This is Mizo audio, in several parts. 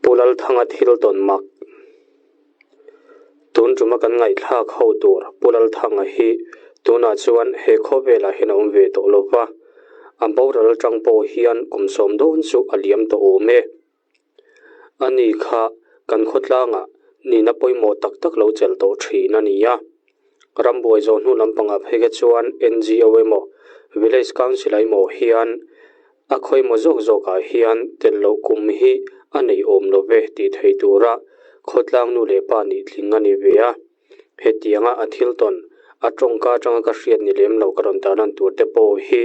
Pu Lalthanga thil tawn mak. Tun tuma kan ngaihthlak ho tur Pu Lalthanga hi tunah chuan he khawvelah hian a awm ve tawh lo va, a boral atang pawh hian kum sawm dawn chu a liam tawh awm e. Ani kha kan khawtlangah nihna pawimawh tak tak lo chelh tawh thin a ni a. Rambuai zawh hnu lampangah phei kha chuan NGO emaw Village Council ah emaw hian a khawimaw zawk zawkah hian tel loh kum hi a nei awm lo ve tih thei tura khawtlang nu leh pa nih tling a ni ve a. Hetianga a thil tawn a tawngka atanga ka hriat ni lem lo ka rawn tarlan tur te pawh hi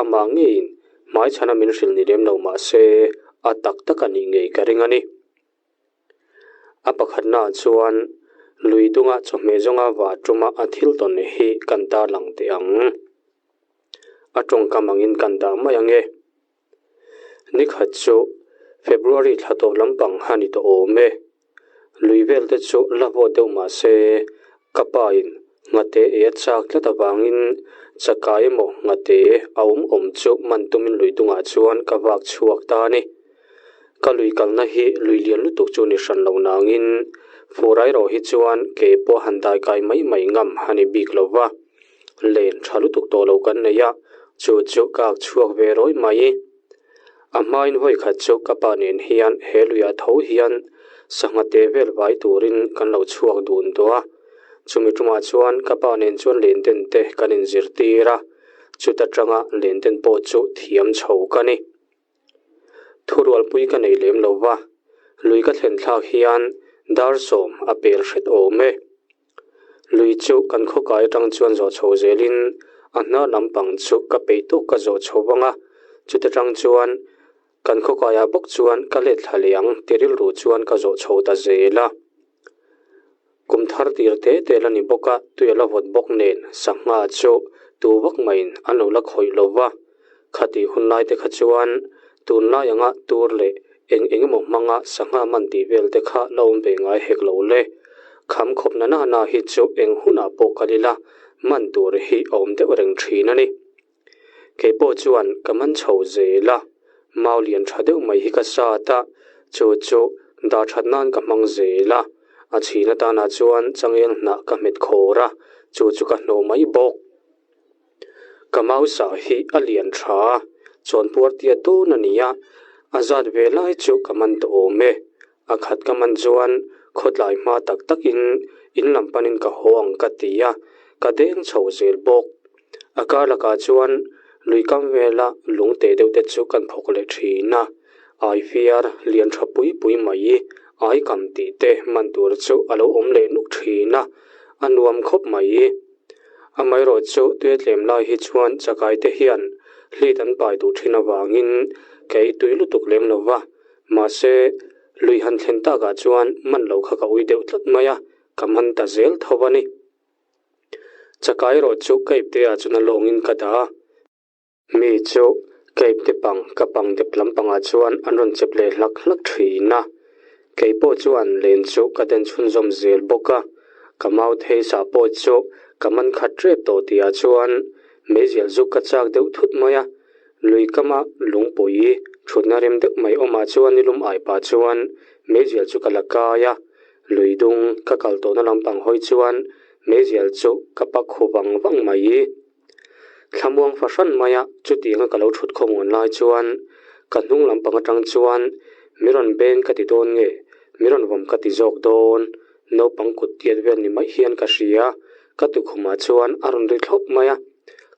amah ngeiin hmaichhana min hrilh ni lem lo mah se a tak tak a nih ngei ka ring a ni. A pakhatnaah chuan lui dunga chawhmeh zawnga vah tuma a thil tawn hi kan tarlang teh ang. A tawngkam angin kan dah mai ang e. Nikhat chu February thla tawp lampang a ni tawh awm e. Lui vel te chu la vawt deuh mah se ka pa in nghate ei a chak tlat avangin chakai emaw nghate a awm awm chu man tumin lui dungah chuan ka vak chhuak ta a ni. Ka lui kalna hi lui lian lutuk chu ni hran lo nangin fur erawh hi chuan ke pawh han dai kai mai mai ngam a ni bik lo va, len tha lutuk tawh lo kan nei a, chu chu ka ak chhuak ve rawi mai. A hmain vawi khat chu ka pa nen hian he luiah tho hian sangha te vel vai turin kan lo chhuak dun tawh a, chumi tumah chuan ka pa nen chuan len den te kan inzirtir a, chuta tanga len den pawh chu thiam chho ka ni. Thurualpui ka nei lem lo va, lui ka thlen thlak hian dar sawm a pel hret awm e. Lui chu kan khawkai atang chuan zawh chho zelin a hnar lampang chu ka peih tawk ka zawh chho vang a, chuta tang chuan kan khawkaiah bawk chuan ka let thla leh ang ti rilru chuan ka zawh chho ta zel a. Kum thar tir te te la ni bawk a, tui a la vawt bawk nen sangha chu tu vak maiin an lo la khawih lo va. Khatih hun lai te kha chuan tunlai anga tur leh eng eng emaw hmanga sangha man tih vel te kha la awm ve ngai hek lo le. Kham khawp na na hi chu eng hunah pawh kal ila man tur hi a awm deuh reng thin a ni. Kei pawh chuan ka man chho zel a, mau lian tha deuh mai hi ka sat a, chu chu dah that nan ka hmang zel a, a chhin atanah chuan changel hnah ka hmet khawr a, chu chu ka hnawh mai bawk. Ka mau sah hi a lian tha a, chawnpuar tia dawn a ni a, a zat ve lai chu ka man tawh awm e. A khat ka man chuan khawtlai hma tak takin in lam panin ka haw ang ka ti a, ka deng chho zel bawk. A kar lakah chuan lui kam vela lung teh deuh te chu kan phawk leh thin a, ai fiar lian tha pui pui mai ai kam tih te man tur chu a lo awm leh nuk thin a, a nuam khawp mai. Amaherawh chu tui a tlem lai hi chuan chakai te hian hlit an pai duh thin avangin kei tui lutuk lem lo va, Mahse, lui han thlen takah chuan man lo kha ka ui deuh tlat mai a, ka man ta zel tho a ni. Chakai erawh chu ka ipte ah chuan a lawngin ka dah a. Mi chu ka ipte pang ka pang dep lampangah chuan an rawn chep leh hlak hlak thin a. Kei pawh chuan len chu ka den chhunzawm zel bawk a, ka mau thei sah pawh chu ka man khat tep tawh tihah chuan meizial zuk ka chak deuh thut mai a. Lui kama lungpui thutna rem deuh mai awmah chuan nilum ai pah chuan meizial chu ka la kai a, lui dung ka kal tawhna lampang hawi chuan meizial chu ka pak hu vang vang mai. Thlamuang fahran maia chutianga ka lo thut khawmuan lai chuan ka hnung lampang atang chuan mi rawn beng ka ti dawn nge mi rawn vawm ka ti zawk dawn naupang kut tiat vel ni mai hian ka hria ka tukhumah chuan a rawn ri thlawp mai a.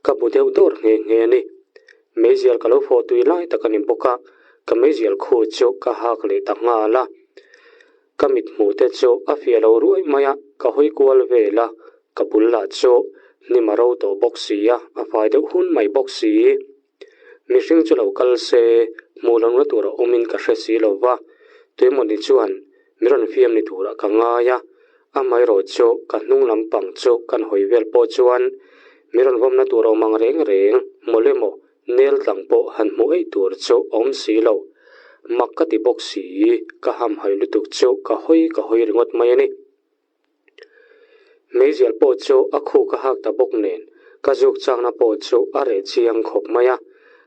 Ka bu deuh dawr nghe nghe a ni. Meizial ka lo fawh tui lai tak a ni bawk a, ka meizial khu chu ka hak leh ta nghal a. Ka mit hmuh te chu a fiah lo ruai mai a, ka hawi kual vel a, ka bul lah chu hnim a ro tawh bawk si a, a fai deuh hun mai bawk si. Mihring chu lo kal se, hmuh lohna tur a awmin ka hre si lo va, tuemawni chuan mi rawn fiam ni turah ka ngai a, amaherawh chu ka hnung lampang chu kan hawi vel pawh chuan mi rawn vawmna tur a awm ang reng reng mawle emaw nel tlang pawh han hmuh eih tur chu a awm si lo. Mak ka ti bawk si, ka hamhaih lutuk chu ka hawi ka hawi ringawt mai a ni. Meizial pawh chu a khuk a hak ta bawk nen ka zuk chakna pawh chu a reh chiang khawp mai a,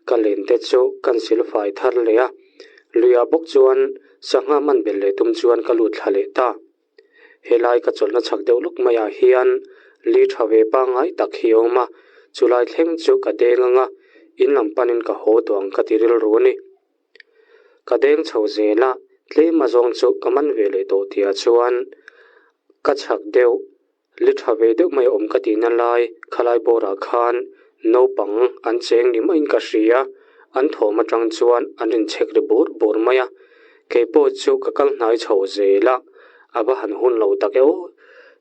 ka len te chu kan sil fai thar leh a. Luiah bawk chuan Sangha man belh leh tum chuan ka lut thla leh ta. Helai ka chawlhna chhak deuh lawk maiah hian li tha ve pangngai tak hi a awm a, chulai thleng chu ka deng ang a, in lam panin ka haw tawh ang ka ti rilru a ni. Ka deng chho zel a, tlem azawng chu ka man ve leh tawh tihah chuan ka chhak deuh Li tha ve deuh mai awm ka tihna lai khalai bawrah khan naupang an cheng ni maiin ka hria, an thawm atang chuan an inchhek ri bur bur mai a, keipawh chu ka kal hnai chho zel a, a va han hun lo tak e aw.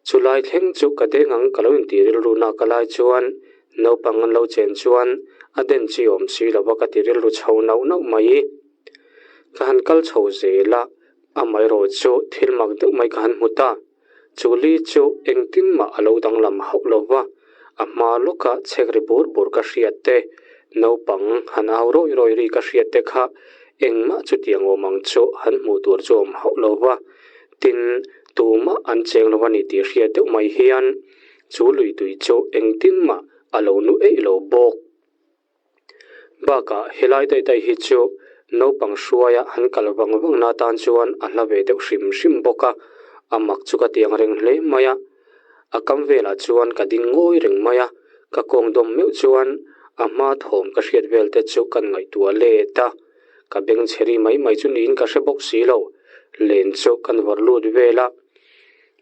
Chulai thleng chu ka deng ang ka lo intih rilru nak a lai chuan naupang an lo chen chuan a den chi awm si lo va ka ti rilru chho nauh nauh mai. Ka han kal chho zel a, amaherawhchu thil mak deuh mai ka han hmu ta. Chu li chu engtin mah a lo danglam hauh lo va, a hma lawka chhek ri bur bur ka hriat te, naupang han au rawi rawi ri ka hriat te kha engmah chutiang awm ang chu han hmuh tur chu awm hauh lo va. Tin, tumah an cheng lo a ni tih hriat deuh mai hian chu lui tui chu engtin mah a lo nu eih lo bawk. Bakah helai daih daih hi chu naupang hruaia han kal vang vang na tan chuan a hla ve deuh hrim hrim bawk a, a mak chu ka tiang reng hle mai a. A kam velah chuan ka ding ngawi reng mai a, ka kawng dawm meuh chuan a hma thawm ka hriat vel te chu kan ngaihtuah let a, ka beng chhe ri mai mai chu niin ka hre bawk si lo, len chu kan vawrh lut vel a.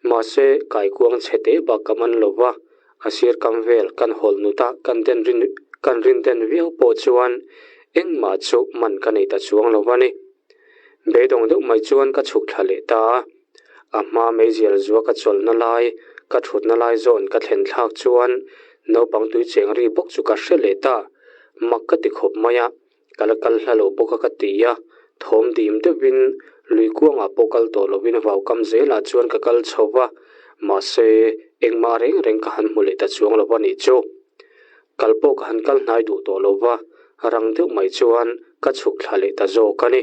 Mahse kaikuang chhe teh bak ka man lo va, A sir kam vel kan hawlh nut a, kan den rin kan rin den viau pawh chuan engmah chu man ka nei ta chuang lo va ni. Beidawng deuh mai chuan ka chhuk thla leh ta a, a hma meizial zua ka chawlhna lai, ka thutna lai zawn ka thlen thlak chuan naupang tui cheng ri bawk chu ka hre leh ta, mak ka ti khawp mai a. Ka la kal hla lo bawk a ka ti a, thawm dim deuhin lui kuangah pawh kal tawh lovin vau kam zelah chuan ka kal chho va, mahse engmah reng reng ka han hmu leh ta chuang lo va nih chu. Kal pawh ka han kal hnai duh tawh lo va, rang deuh mai chuan ka chhuk thla leh ta zawk a ni.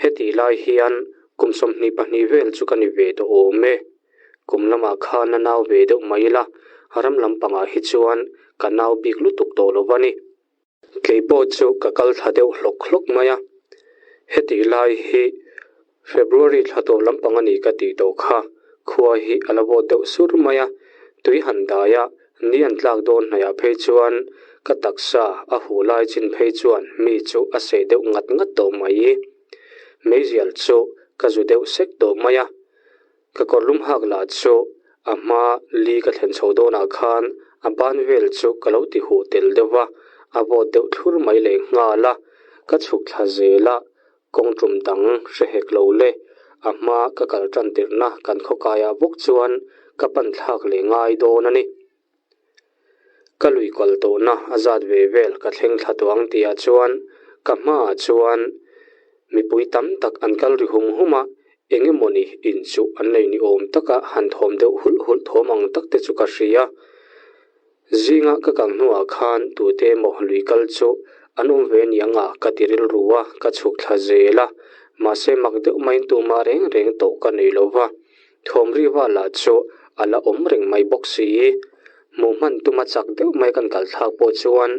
Hetih lai hian kum 22 vel chu ka ni ve tawh awm e. Kum lamah khan a nau ve deuh mai ila, ram lampangah hi chuan ka nau bik lutuk tawh lo va ni. Kei pawh chu ka kal thla deuh hlawk hlawk mai a, hetih lai hi February thla tawp lampang a ni ka tih tawh kha, khua hi a la vawt deuh sur mai a, tui han dai a, ni an tlak dawn hnaihah phei chuan ka taksa a huh lai chin phei chuan mi chu a seh deuh ngat ngat tawh mai. Meizial chu ka zu deuh sek tawh mai a. Ka kawrlum hak lah chu a hma li ka thlen chho dawnah khan a ban vel chu ka lo ti huh tel deuh va, a vawt deuh thlur mai leh nghal a, ka chhuk thla zel a, kawng tum dang hre hek lo le, a hma ka kal tan tirhna kan khawkaiah bawk chuan ka pan thlak leh ngai dawn a ni. Ka lui kal tawhna a zat ve vel ka thleng thla tawh ang tihah chuan ka hmaah chuan mipui tam tak an kal ri hum hum a, eng emawni inchuh an nei ni awm taka han thawm deuh hulh hulh thawm ang tak te chu ka hria. Zinga ka kal hnuah khan tute emaw lui kal chu an awm ve niang a ka ti rilru a, ka chhuk thla zel a, mahse mak deuh maiin tumah reng reng tawh ka nei lo va. Thawmri vala chu a la awm reng mai bawk si. Hmuh hman tuma chak deuh mai kan kal thlak pawh chuan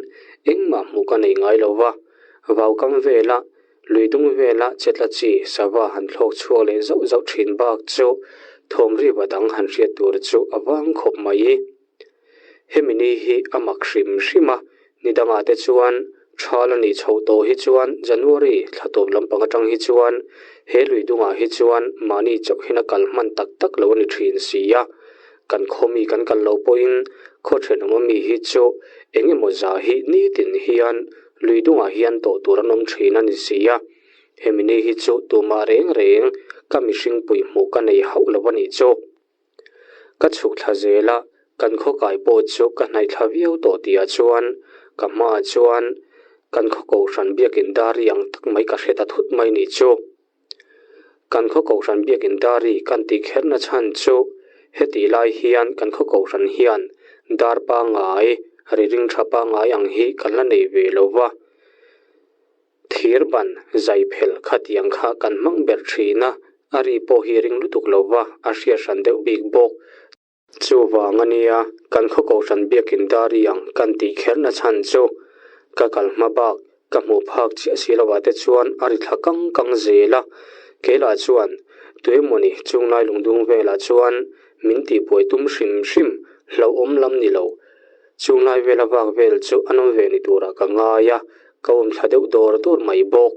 engmah hmuh ka nei ngai lo va. Vaukam vela, lui dung vela chetla chi sava han thlawk chhuak leh zauh zauh thin bak chu thawmri va dang han hriat tur chu a vang khawp mai. Hemi ni hi a mak hrim hrim a, ni dangah te chuan thal a nih chhoh tawh hi chuan January thla tawp lampang atang hi chuan he lui dungah hi chuan mahni chauh hian a kal hman tak tak lo a ni thin si a, kan khaw mi kan kal loh pawhin khaw thenawm ami hi chu eng emaw za hi nitin hian lui dungah hian tawh tur an awm thin a ni si a, hemi ni hi chu tumah reng reng ka mihring pui hmuh ka nei hauh lo a nih chu. Ka chhuk thla zel a, kan khaw kai pawh chu ka hnaih thla viau tawh tihah chuan ka hmaah chuan kan khaw kohhran biakin dari ang tak mai ka hre ta thut mai nih chu. Kan khaw kohhran biakin dari kan tih kherna chhan chu hetih lai hian kan khaw kohhran hian dar pangngai, ri ring tha pangngai ang hi kan la nei ve lo va. Thir ban zai phel khatiang kha kan hmang ber thin a, a ri pawh hi ring lutuk lo va, a hriat hran deuh bik bawk. Chuvang a nia, kan khaw kohhran biakin dar i ang kan tih kherna chhan chu ka kal hma bak. Ka hmuh phak chiah si lovah te chuan a ri thla kang kang zel a, keilah chuan tuemawni chunglai lungdung velah chuan min tihbuai tum hrim hrim hlauhawm lam ni lo. Chunglai vela vak vel chu a nawm ve ni turah ka ngai a, ka awm thla deuh dawr dawr mai bawk.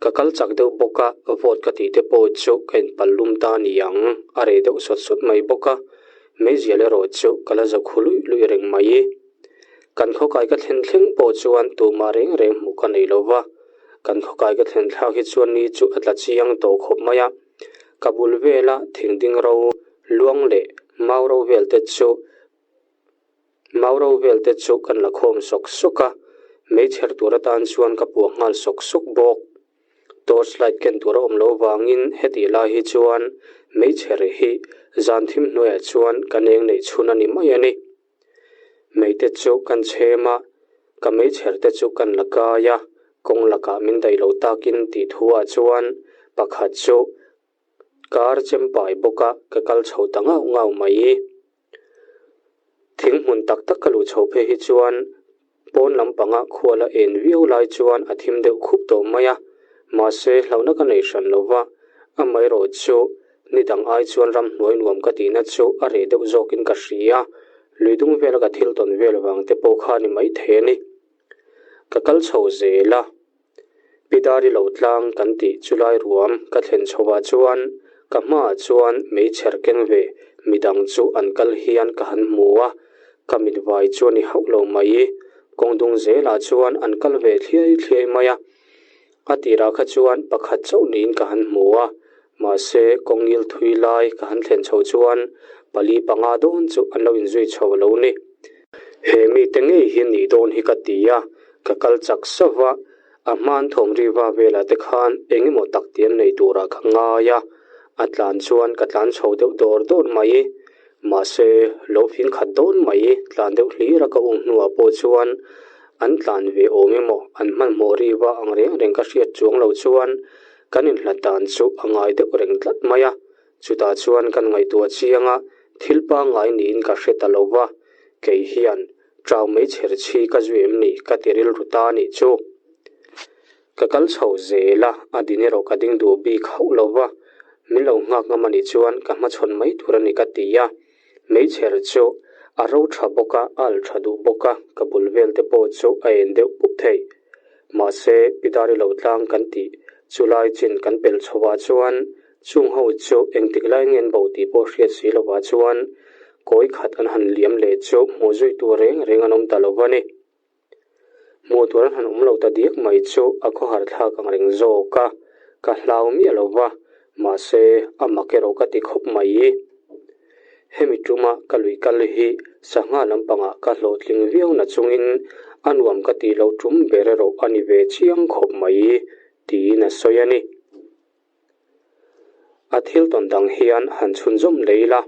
Ka kal chak deuh bawk a, vawt ka tih te pawh chu ka inpal lum ta ni ang, a reh deuh sawt sawt mai bawk a, meizial erawh chu ka la zo khu luih luih reng mai. Kan khawkai ka thlen thleng pawh chuan tumah reng reng hmuh ka nei lo va, kan khawkai ka thlen thlak hi chuan ni chu a tla chiang tawh khawp mai a, ka bul vela thing ding ro luang leh mau ro vel te chu mau ro vel te chu kan la khawm sawk sawk a, meichher tur atan chuan ka puah nghal sawk sawk bawk. Torch light ken tur a awm loh vangin hetih lai hi chuan meichher hi zan thim hnuaiah chuan ka neng neih chhun a ni mai a ni. Meite chu kan chhem a, ka meichher te chu kan la kai a, kawng lakah min daih lo takin tih thu ah chuan pakhat chu kar chem pai bawk a, ka kal chho ta ngauh ngauh mai. Thing hmun tak tak ka luh chho phei hi chuan pawn lampanga khua la en viau lai chuan a thim deuh khup tawh mai a, mahse hlauhna ka nei hran lo va, amaherawh chu Ni dang ai chuan ramhnuai nuam ka tihna chu a reh deuh zawkin ka hria. Lui dung vela ka thil tawn vel vang te pawh kha ni maithei a ni. Ka kal chho zel a, Pidari lo tlang kan tih chulai ruam ka thlen chhovah chuan ka hmaah chuan meichher keng ve midang chu an kal hian ka han hmu a, ka mit vai chu a ni hauh lo mai. Kawng dung zelah chuan an kal ve thliai thliai mai a. A tirah kha chuan pakhat chauh niin ka han hmu a, mahse kawngil thui lai ka han thlen chho chuan pali panga dawn chu an lo inzui chho a lo ni. He mite ngei hi nih dawn hi ka ti a, ka kal chak sauh a, a hman thawm riva velah te khan eng emaw tak tiam nei turah ka ngai a, a tlan chuan ka tlan chho deuh dawr dawr mai. Mahse, lo fing khat dawn mai tlan deuh hlir a ka um hnuah pawh chuan an tlan ve awm emaw an hmanhmawh riva ang reng reng ka hriat chuang lo chuan kan inhlat dan chu a ngai deuh reng tlat mai a. Chutah chuan kan ngaihtuah chiang a, thil pangngai niin ka hre ta lo va, kei hian chau mai chher chhi ka zui em ni ka ti rilru ta a nih chu. Ka kal chho zel a, a din erawh ka ding duh bik hauh lo va, min lo nghak ngam a nih chuan ka hmachhawn mai tur a ni ka ti a. Meichher chu a ro tha bawk a, a al tha duh bawk a, ka bul vel te pawh chu a en deuh pup thei. Mahse, Pidari lo tlang kan tih chu lai chin kan pelh chhovah chuan chung ho chu engtik lai nge an bo tih pawh hriat si lovah chuan kawi khat an han liam leh chu hmuh zui tur reng reng an awm ta lo va ni. Hmuh tur an han awm lo ta diak mai chu a khawhar thlak ang reng zawk a, ka hlau miah lo va, mahse a mak erawh ka ti khawp mai. Hemi tuma ka lui kal hi sangha lampangah ka hlawhtling viau na chungin a nuam ka tih loh tum ber erawh a ni ve chiang khawp mai tiin a sawi a ni. A thil tawn dang hian han chhunzawm leh ila.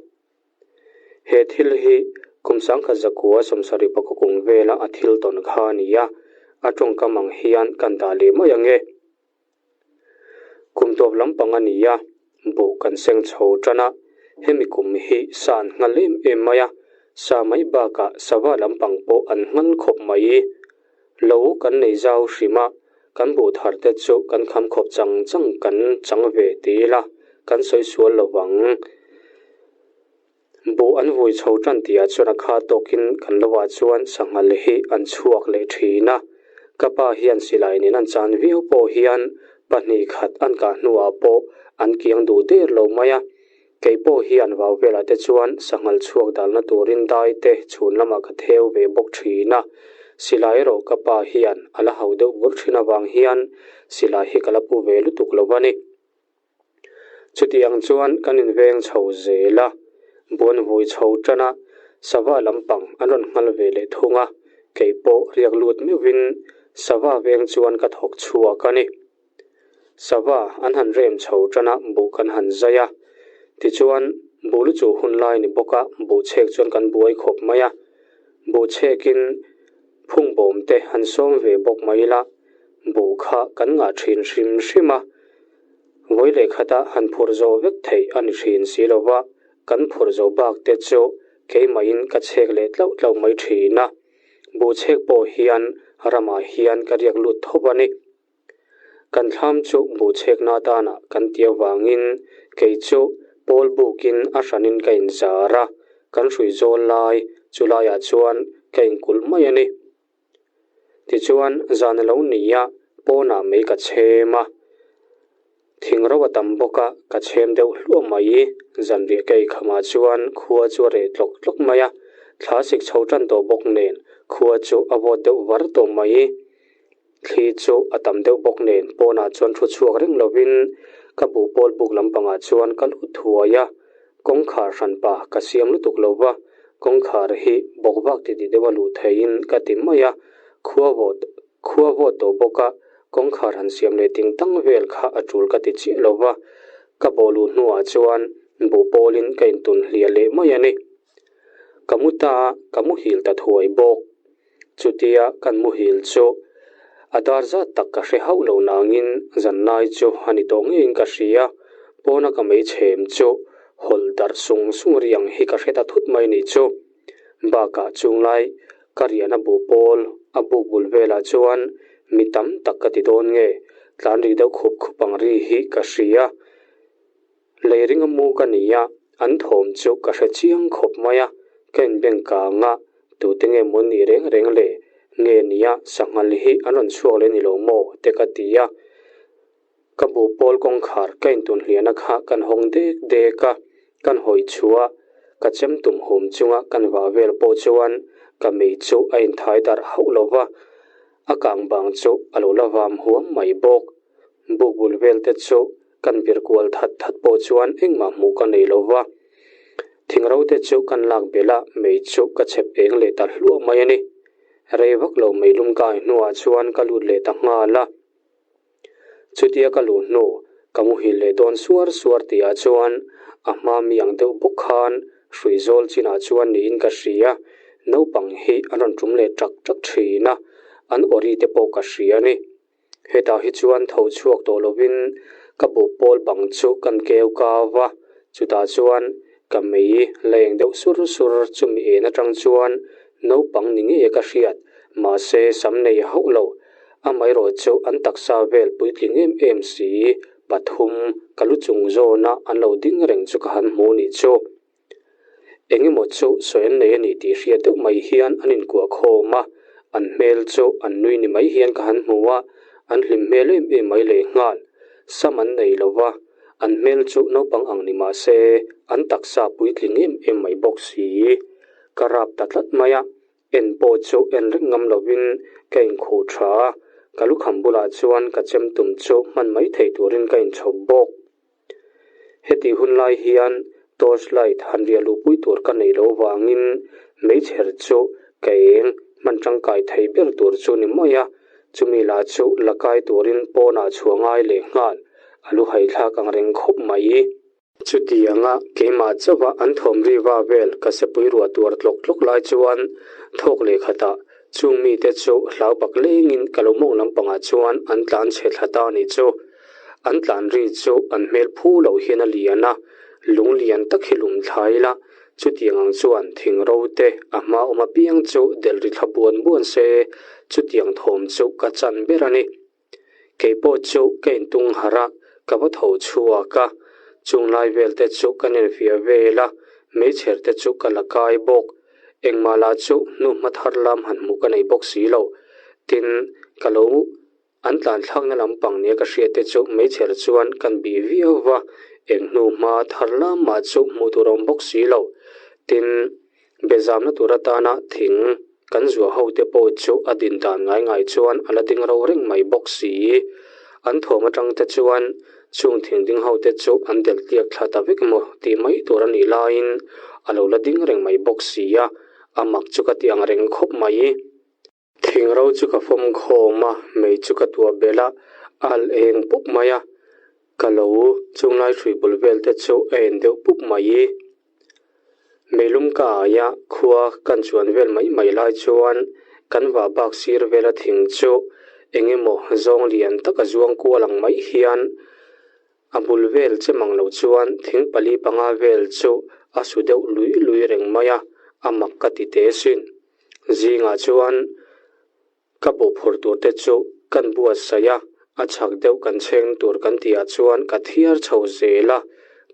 He thil hi kum sangkhat zakua sawmsarih pakua kum vela a thil tawn kha a ni a, a tawngkam ang hian kan dah leh mai ang e. Kum tawp lampang a ni a, buh kan seng chho tan a, hemi kum hi sa an nghal em em mai a, sa mai bakah sava lampang pawh an nghal khawp mai. Lo kan nei zau hrim a, kan buh thar te chu kan kham khawp chang chang kan chang ve ti ila, kan sawi sual lo vang. Buh an vui chho tan tihah chuan a kha tawkin kan lovah chuan sanghal hi an chhuak leh thin a. Ka pa hian silai nen an chan viau pawh hian pahnih khat an kah hnuah pawh an kiang duh der lo mai a. Kei pawh hian vau velah te chuan sanghal chhuak dalna turin dai te chhun lamah ka theu ve bawk thin a. Silai erawh ka pa hian a la hau deuh bur thin avang hian silai hi ka la pu ve lutuk lo a ni. Chutiang chuan kan inveng chho zel a, buan vui chho tan a, sava lampang an rawn nghal ve leh thung a, kei pawh riak lut meuhvin sava veng chuan ka thawk chhuak a ni. Sava an han rem chho tan a, buh kan han zai a, tichuan buh lu chuh hun lai ni bawk a, buh chhek chuan kan buai khawp mai a, buh chhekin phung bawm te han sawm ve bawk mai ila, buh kha kan ngah thin hrim hrim a. Vawi leh khata han phurh zawh vek theih a ni thin si lo va, kan phurh zawh bak te chu keimahin ka chhek leh tlauh tlauh mai thin a. Buh chhek pawh hian ramah hian ka riak lut thawp a ni. Kan thlam chu buhchhekna atana kan tih avangin kei chu pawl bukin a hranin ka inzar a, kan hrui zawl lai chu laiah chuan ka inkulh mai a ni. Tichuan zan a lo ni a, pawnah mei ka chhem a, thing ro a tam bawk a, ka chhem deuh hluah mai. Zanriah ka eikhamah chuan khua chu a reh tlawk tlawk mai a, thla sik chho tan tawh bawk nen khua chu a vawt deuh var tawh mai. Thli chu a tam deuh bawk nen pawnah chuan thu chhuak reng lovin ka buh pawl buk lampangah chuan ka lut thuai a, kawngkhar hranpa ka siam lutuk lo va, kawngkhar hi bawk vak titi deuha luh theihin ka ti mai a, khua vawt khua vawt tawh bawk a, kawngkhar han siam leh ting tang vel kha a tul ka ti chiah lo va, ka bawh luh hnuah chuan buh pawlin ka intun hliah leh mai a ni. Ka mu ta a, ka muhil ta thuai bawk. Chutia kan muhil chu a dar zat tak ka hre hauh lo nangin zanlai chu a ni tawh ngeiin ka hria. Pawna ka mei chhem chu hawlh darh sung sung ri ang hi ka hre ta thut mai ni chu. Bakah chunglai ka riahna buh pawl a buk bul velah chuan mi tam tak ka ti dawn nge tlan ri deuh khup khup ang ri hi ka hria. Lei ringa mu ka ni a, an thawm chu ka hre chiang khawp mai a, ka inbeng kang a, tute nge maw ni reng reng le, nge nia sanghal hi an rawn chhuak leh ni lo maw te ka ti a. Ka bu pawl kawngkhar ka intun hliahna kha kan hawng dek dek a, kan hawi chhuah a, ka chem tum hum chunga kan vah vel pawh chuan ka mei chu a inthai darh hauh lo va, a kang bang chu a lo la vam huam mai bawk. Buk bul vel te chu Kan vir kual that that pawh chuan engmah hmuh ka nei lo va, thingro te chu kan lak belh a, mei chu ka chhep eng leh ta hluah mai a ni. Rei vak lo mei lum kai hnuah chuan ka lut leh ta nghal a. Chutia ka luh hnu ka muhil leh dawn suar suar tihah chuan a hma mi ang deuh bawk khan hrui zawl chinah chuan niin ka hria, naupang hi an rawn tum leh ṭak ṭak ṭhin a, an awri te pawh ka hria a ni. Hetah hi chuan tho chhuak tawh lovin ka buh pawl bang chu kan keu kau va, chutah chuan ka mei la eng deuh sur sur chumi en atang chuan naupang ni ngei a ka hriat, mahse sam nei hauh lo. Amaherawh chu an taksa vel puitling em em si pathum ka lu chung zawna an lo ding reng chu ka han hmu nih chu. Eng emaw chu sawi an nei a ni tih hriat deuh mai hian an inkuah khawm a, an hmel chu an nui ni mai hian ka han hmu a, an hlim hmel em em mai leh nghal. Sam an nei lo va, an hmel chu naupang ang ni mah se an taksa puitling em em mai bawk si. Ka rap ta tlat mai a, en pawh chu en reng ngam lovin ka inkhuh tha a, ka lukham bulah chuan ka chem tum chu hman mai thei turin ka inchhawp bawk. Hetih hun lai hian torch light han riah luhpui tur ka neih loh vangin meichher chu ka eng hman tangkai thei ber tur chu ni mai a, chumi lah chu la kai turin pawnah chhuah ngai leh nghal a lu haithlak ang reng khawp mai. Chutianga keimah chauha an thawm ri va vel ka sepui ruah tuar tlawk tlawk lai chuan thawk leh khatah chung mite chu hlau bak lengin ka lo mawng lampangah chuan an tlan chhe thla ta a nih chu. An tlan ri chu an hmel phu loh hian a lian a, lung lian tak hi lum thlai ila, chutiang ang chuan thing ro te a hma awm apiang chu delh ri thla buan buan se, chutiang thawm chu ka chan ber a ni. Kei pawh chu ka intung harh a, ka va tho chhuak a, chung lai vel te chu ka nenfiah vel a, meichher te chu ka la kai bawk. Engmah lah chu hnuhma thar lam han hmuh ka nei bawk si lo. Tin, ka lo An tlanthlakna lampang nia ka hriat te chu meichher chuan kan bih viau va, eng hnu hma thar lamah chu hmuh tur a awm bawk si lo. Tin, bezamna tur atana thing kan zuah ho te pawh chu a din dan ngai ngai chuan a la ding ro reng mai bawk si. An thawm atang te chuan chung thing ding ho te chu an delh tliak thla ta vek maw tih mai tur a nih laiin a lo la ding reng mai bawk si a, a mak chu ka ti ang reng khawp mai. Thingro chu ka fawm khawm a, mei chu ka tuah belh a, a al eng pup mai a, ka lo chunglai hrui bul vel te chu a en deuh pup mai. Meilum ka ai a, khua kan chuan vel mai mai lai chuan kan vah bak sir vela thing chu eng emaw zawng lian tak a zuang kual ang mai hian A bul vel che mang lo chuan thing pali panga vel chu a su deuh lui lui reng mai a, a mak ka ti teh sin. Zingah chuan Ka buh phur tur te chu kan buatsaih a, a chhak deuh kan chheng tur kan tihah chuan ka thiar chho zel a,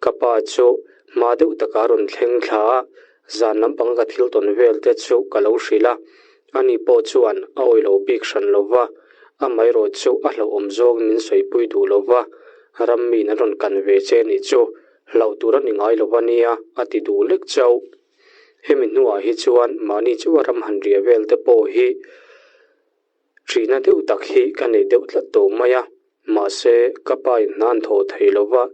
ka pa chu hma deuh takah a rawn thleng thla a, zan lampanga ka thil tawn vel te chu ka lo hrilh a, ani pawh chuan a awih lo bik hran lo va, amaherawh chu a hlauhawm zawng min sawipui duh lo va, ram miin an rawn kan ve che nih chu hlauh tur a ni ngai lo va nia a ti duh lek chauh. Hemi hnuah hi chuan mahni chu a ram han riah vel te pawh hi ṭhihna deuh tak hi ka nei deuh tlat tawh mai a. Mahse, ka pa in hna an thawh thei lo va,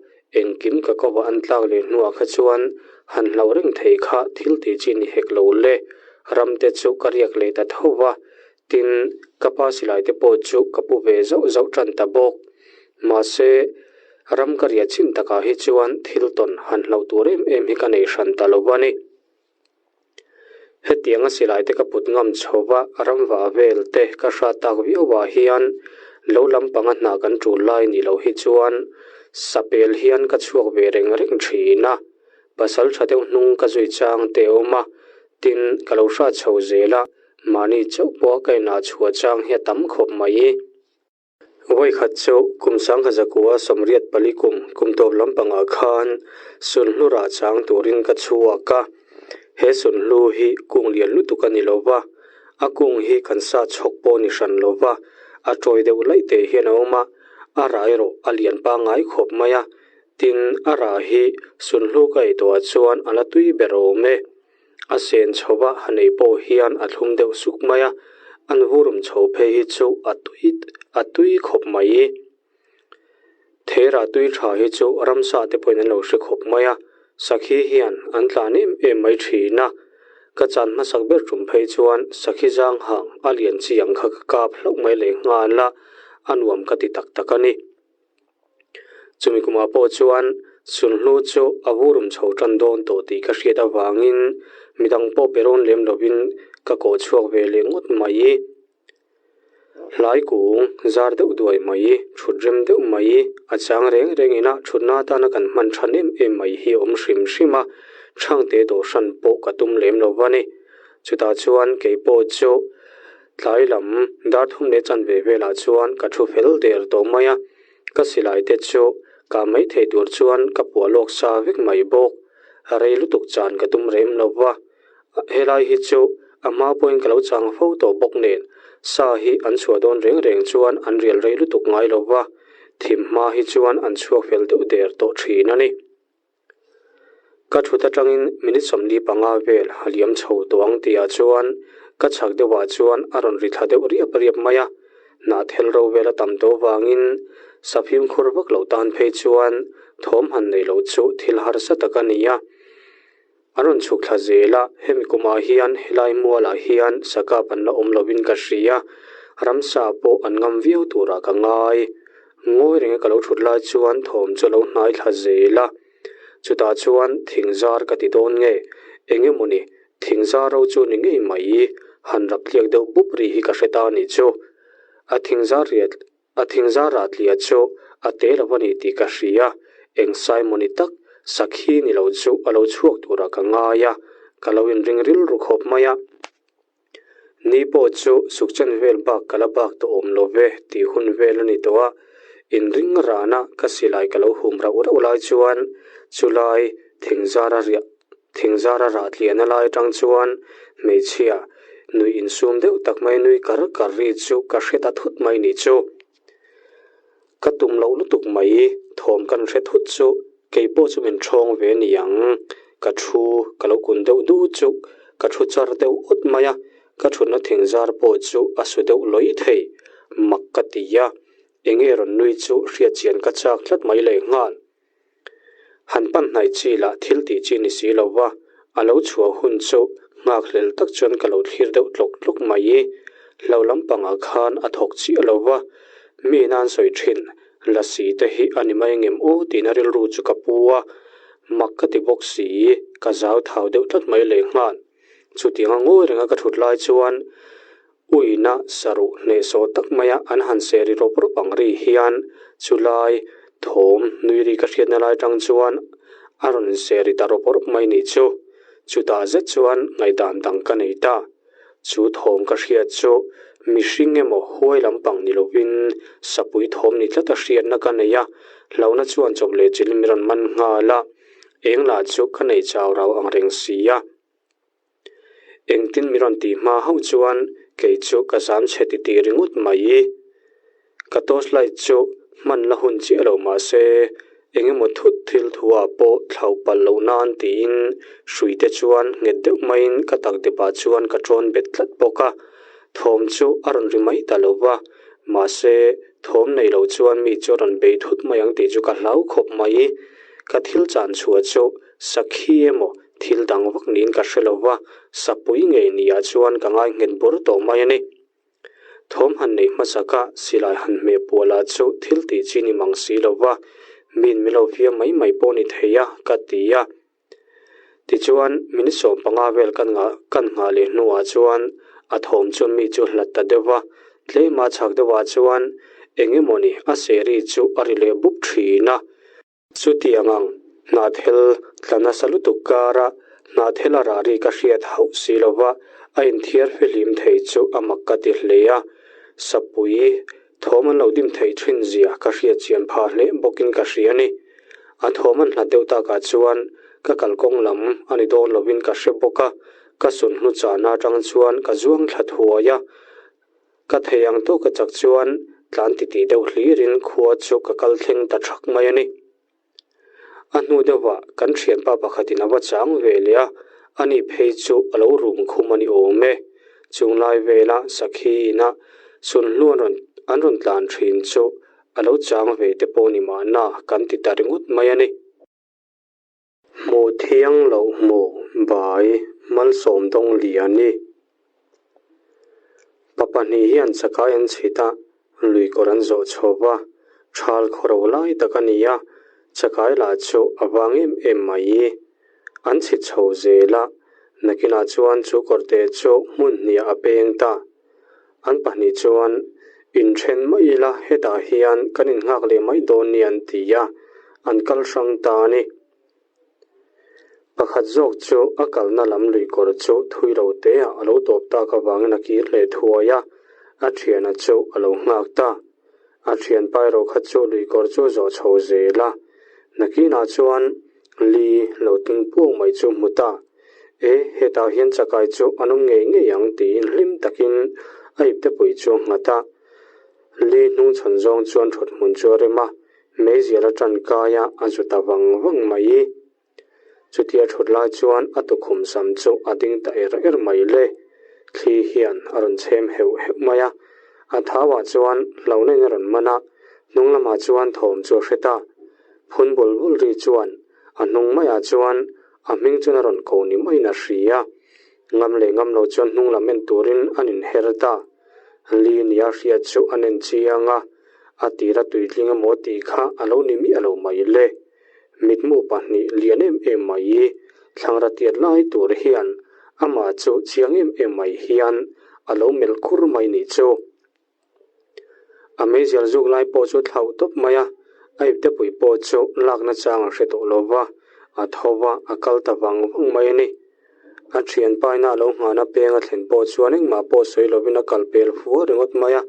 engkim ka kovah an tlak leh hnuah kha chuan han hlauh reng thei kha thil tih chi ni hek lo le. Ram te chu ka riak leh ta tho va, tin, ka pa silai te pawh chu ka pu ve zauh zauh ṭan ta bawk. Mahse, ram ka riah chin takah hi chuan thil tawn han hlauh tur em em hi ka nei hran ta lo va ni. Hetianga silai te ka put ngam chho va, ram vah vel te ka hrat tak viau ah hian lo lampanga hna kan tul lai ni loh hi chuan sapel hian ka chhuak ve reng reng thin a. Pasal tha deuh hnung ka zui chang te a awm a, tin ka lo hrat chho zel a, mahni chauh pawh ka inah chhuah chang hi a tam khawp mai. Vawikhat chu kum sangkha zakua 84 kum kum tawp lampangah khan sunhlu rah chang turin ka chhuak a. He sunhlu hi kung lian lutuk a ni lo va, a kung hi kan sa chhawk pawh ni hran lo va, a tawi deuh laih teh hian a awm a, a rah erawh a lian pangngai khawp mai a. Tin, a rah hi sunhlu ka ei tawhah chuan a la tui ber awm e. A sen chho va ha nei pawh hian a thlum deuh suk mai a, an vurum chho phei hi chu a tui a tui khawp mai. Theirah tui tha hi chu ramsa te pawhin an lo hre khawp mai a, sakhi hian an tlan em em mai thin a. Ka chan hmasak ber tum phei chuan sakhi zang hang a lian chi ang kha ka kap hlauh mai leh nghal a, a nuam ka ti tak tak a ni. Chumi kumah pawh chuan sulhnu chu a vurum chho tan dawn tawh tih ka hriat avangin midang pawh pe rawn lem lovin ka kawh chhuak ve leh ngawt mai. Hlai kung zar deuh duai mai, thut rem deuh mai, a chang reng reng ina thutna atana kan hman than em em mai hi a awm hrim hrim a, Chhangte dawhhran pawh ka tum lem lo va ni. Chutah chuan kei pawh chu Tlai lam dar thum leh chanve velah chuan ka thu fel der tawh mai a, ka silai te chu kah mai thei tur chuan ka puah lawk sa vek mai bawk. Rei lutuk chan ka tum rem lo va, helai hi chu a hma pawhin ka lo chang fo tawh bawk nen sa hi an chhuah dawn reng reng chuan an rial rei lutuk ngai lo va, thim hma hi chuan an chhuak fel deuh der tawh thin a ni. Ka thut atangin minute 45 vel a liam chho tawh ang tihah chuan ka chhak deuhah chuan a rawn ri thla deuh riap riap mai a, hnahthel ro vel a tam tawh vangin sa fimkhur vak loh tan phei chuan thawm han nei loh chu thil harsa tak a ni a. An rawn chhuk thla zel a, hemi kumah hian helai mualah hian sakap an la awm lovin ka hria, ramsa pawh an ngam viau turah ka ngai. Ngawi renga ka lo thut lai chuan thawm chu a lo hnai thla zel a, chutah chuan thing zar ka ti dawn nge, eng emawni thing zar ro chu ni ngei mai, han rap tliak deuh bup ri hi ka hre ta a nih chu. A thing zar riat A thing zar rah tliah chu a te lo a ni tih ka hria, eng Simon-i tak sakhi ni lo chu a lo chhuak turah ka ngai a, ka lo inring rilru khawp mai a. Ni pawh chu sukchen vel bak ka la bak tawh awm lo ve tih hun vel a ni tawh a, inring rana ka silai ka lo hum rauh rauh lai chuan chulai thing zara riah Thing zara rah tliahna lai atang chuan hmeichhia nui insum deuh tak mai nui kar kar ri chu ka hre ta thut mai ni chu. Ka tum loh lutuk mai thawm kan hre thut chu kei pawh chu min ṭhawng ve ni ang. Ka thu ka lo kun deuh du chu ka thu char deuh awt mai a, ka thutna thing zar pawh chu a su deuh lawih thei. Mak ka ti a, enge rawn nui chu hriatchian ka chak tlat mai lehnghal. Han pan hnaih chi lah thil tih chi ni si lo va, a lo chhuah hun chu nghakhlel tak chuan ka lo thlir deuh tlawk tlawk mai i, hlo lampangah khan a thawk chiah lo va, mi nan sawi thin lasi te hi a ni mai ngem aw tihna rilru chu ka pu a, mak ka ti bawk si, ka zau thau deuh tlat mai lehnghal. Chutianga ngawi renga ka thut lai chuan Uina saruh hnehsawh tak maia an han seh ri rawp rawp ang ri hian chulai thawm nui ri ka hriatna lai tang chuan a rawn seh ri ta rawp rawp mai nih chu. Chutah zet chuan ngaihdan dang ka nei ta. Chu thawm ka hriat chu Mihring emaw huai lampang ni lovin sapui thawm ni tlat a hriatna ka nei a, hlauhna chuan chawp leh chilh mi rawn man nghal a, eng lah chu ka nei chau rau ang reng si a. Engtin mi rawn tih hma hauh chuan kei chu ka zam chhe titih ringawt mai. Ka torch light chu hman la hun chiah lo mah se eng emaw thut thil thu ah pawh thlauh palh loh nan tiin hrui te chuan nghet deuh maiin ka tak dep ah chuan ka tawn bet tlat bawk a. Thawm chu a rawn ri mai ta lo va, mahse thawm nei lo chuan mi chu a rawn bei thut mai ang tih chu ka hlau khawp mai. Ka thil chan chhuah chu sakhi emaw thil dang vak niin ka hre lo va, sapui ngei ni ah chuan ka ngai nghet bur tawh mai a ni. Thawm han nei hmasaka silai han hmeh puah lah chu thil tih chi ni mang si lo va, min mi lo fiam mai mai pawh ni thei a, ka ti a. Tichuan, minute 15 vel kan nghah kan nghah leh hnuah chuan a thawm chuan mi chu hlat ta deuh va, tlema chhak deuhah chuan eng emawni a seri chu a ri leh bup thin a. Chutiang ang, hnahthel tla nasa lutuk kara hnahthel a rah ri ka hriat hauh si lova a inthiar fihlim thei chu a mak ka ti hle a. Sapui thawm an lo dim theih thin zia ka hriat chian phah hle bawkin ka hria a ni. A thawm an hlat deuh takah chuan ka kalkawng lam a ni dawn lovin ka hre bawk a, ka sunhlu chahna atang chuan ka zuang thla thuai a. Ka thei ang tawk a chak chuan tlan titih deuh hlirin khua chu ka kal thleng ta thak mai a ni. A hnu deuhah kan thianpa pakhatin a va chang ve leh a, ani phei chu a lo rum khum a ni awm e. Chunglai vela sakhi ina sunhlu an rawn an rawn tlan thin chu a lo chang ve te pawh ni mahna kan ti ta ringawt mai a ni. Hmuh thiang loh hmuh bai malsawm dawng lian i. Pa pahnih hian chakai an chhit a, lui kawr an zawh chho va, thal khawro lai tak a ni a, chakai lah chu a vang em em mai i. An chhit chho zel a, nakinah chuan chu kawrte chu hmun hniah a peng ta. An pahnih chuan, Inthen mai ila hetah hian kan innghak leh mai dawn ni an ti a, an kal hrang ta a ni. Pakhat zawk chu a kalna lam lui kawr chu thui lo teah a lo tawp tak avangin a kir leh thuai a, a thiana chu a lo nghak ta. A thianpa erawh kha chu lui kawr chu a zawh chho zel a, nakinah chuan li lo ting puang mai chu hmu ta. E, hetah hian chakai chu an awm ngei ngei ang tiin hlim takin a iptepui chu a nghat a. Li hnung chhawn zawng chuan thut hmun chu a rem a, meizial a tan kai a, a zu ta vang vang mai. Chutia thut lai chuan a tukhum sam chu a ding ta er er mai le. Thli hian a rawn chhem heuh heuh mai a, a thauah chuan hlauhna in a rawn man a, hnung lamah chuan thawm chu a hre ta. Phun bul bul ri chuan a hnung maiah chuan a hming chuan a rawn ko ni maiin a hria. Ngam leh ngam lo chuan hnung lam en turin an inher ta. Li nia hriat chu an en chiang a, a tira tuitling emaw tih kha a lo ni miah lo mai le. Mitmu pahnih lian em em mai thlangra tiat lai tur hian amah chu chiang em em mai hian a lo melh khur mai nih chu. A meizial zuk lai pawh chu thlauh tawp mai a, a iptepui pawh chu lakna chang a hre tawh lo va, a tho va, a kal ta vang vang mai a ni. A thianpa ina a lo nghahna peng a thlen pawh chuan engmah pawh sawi lovin a kal pel fua ringawt mai a,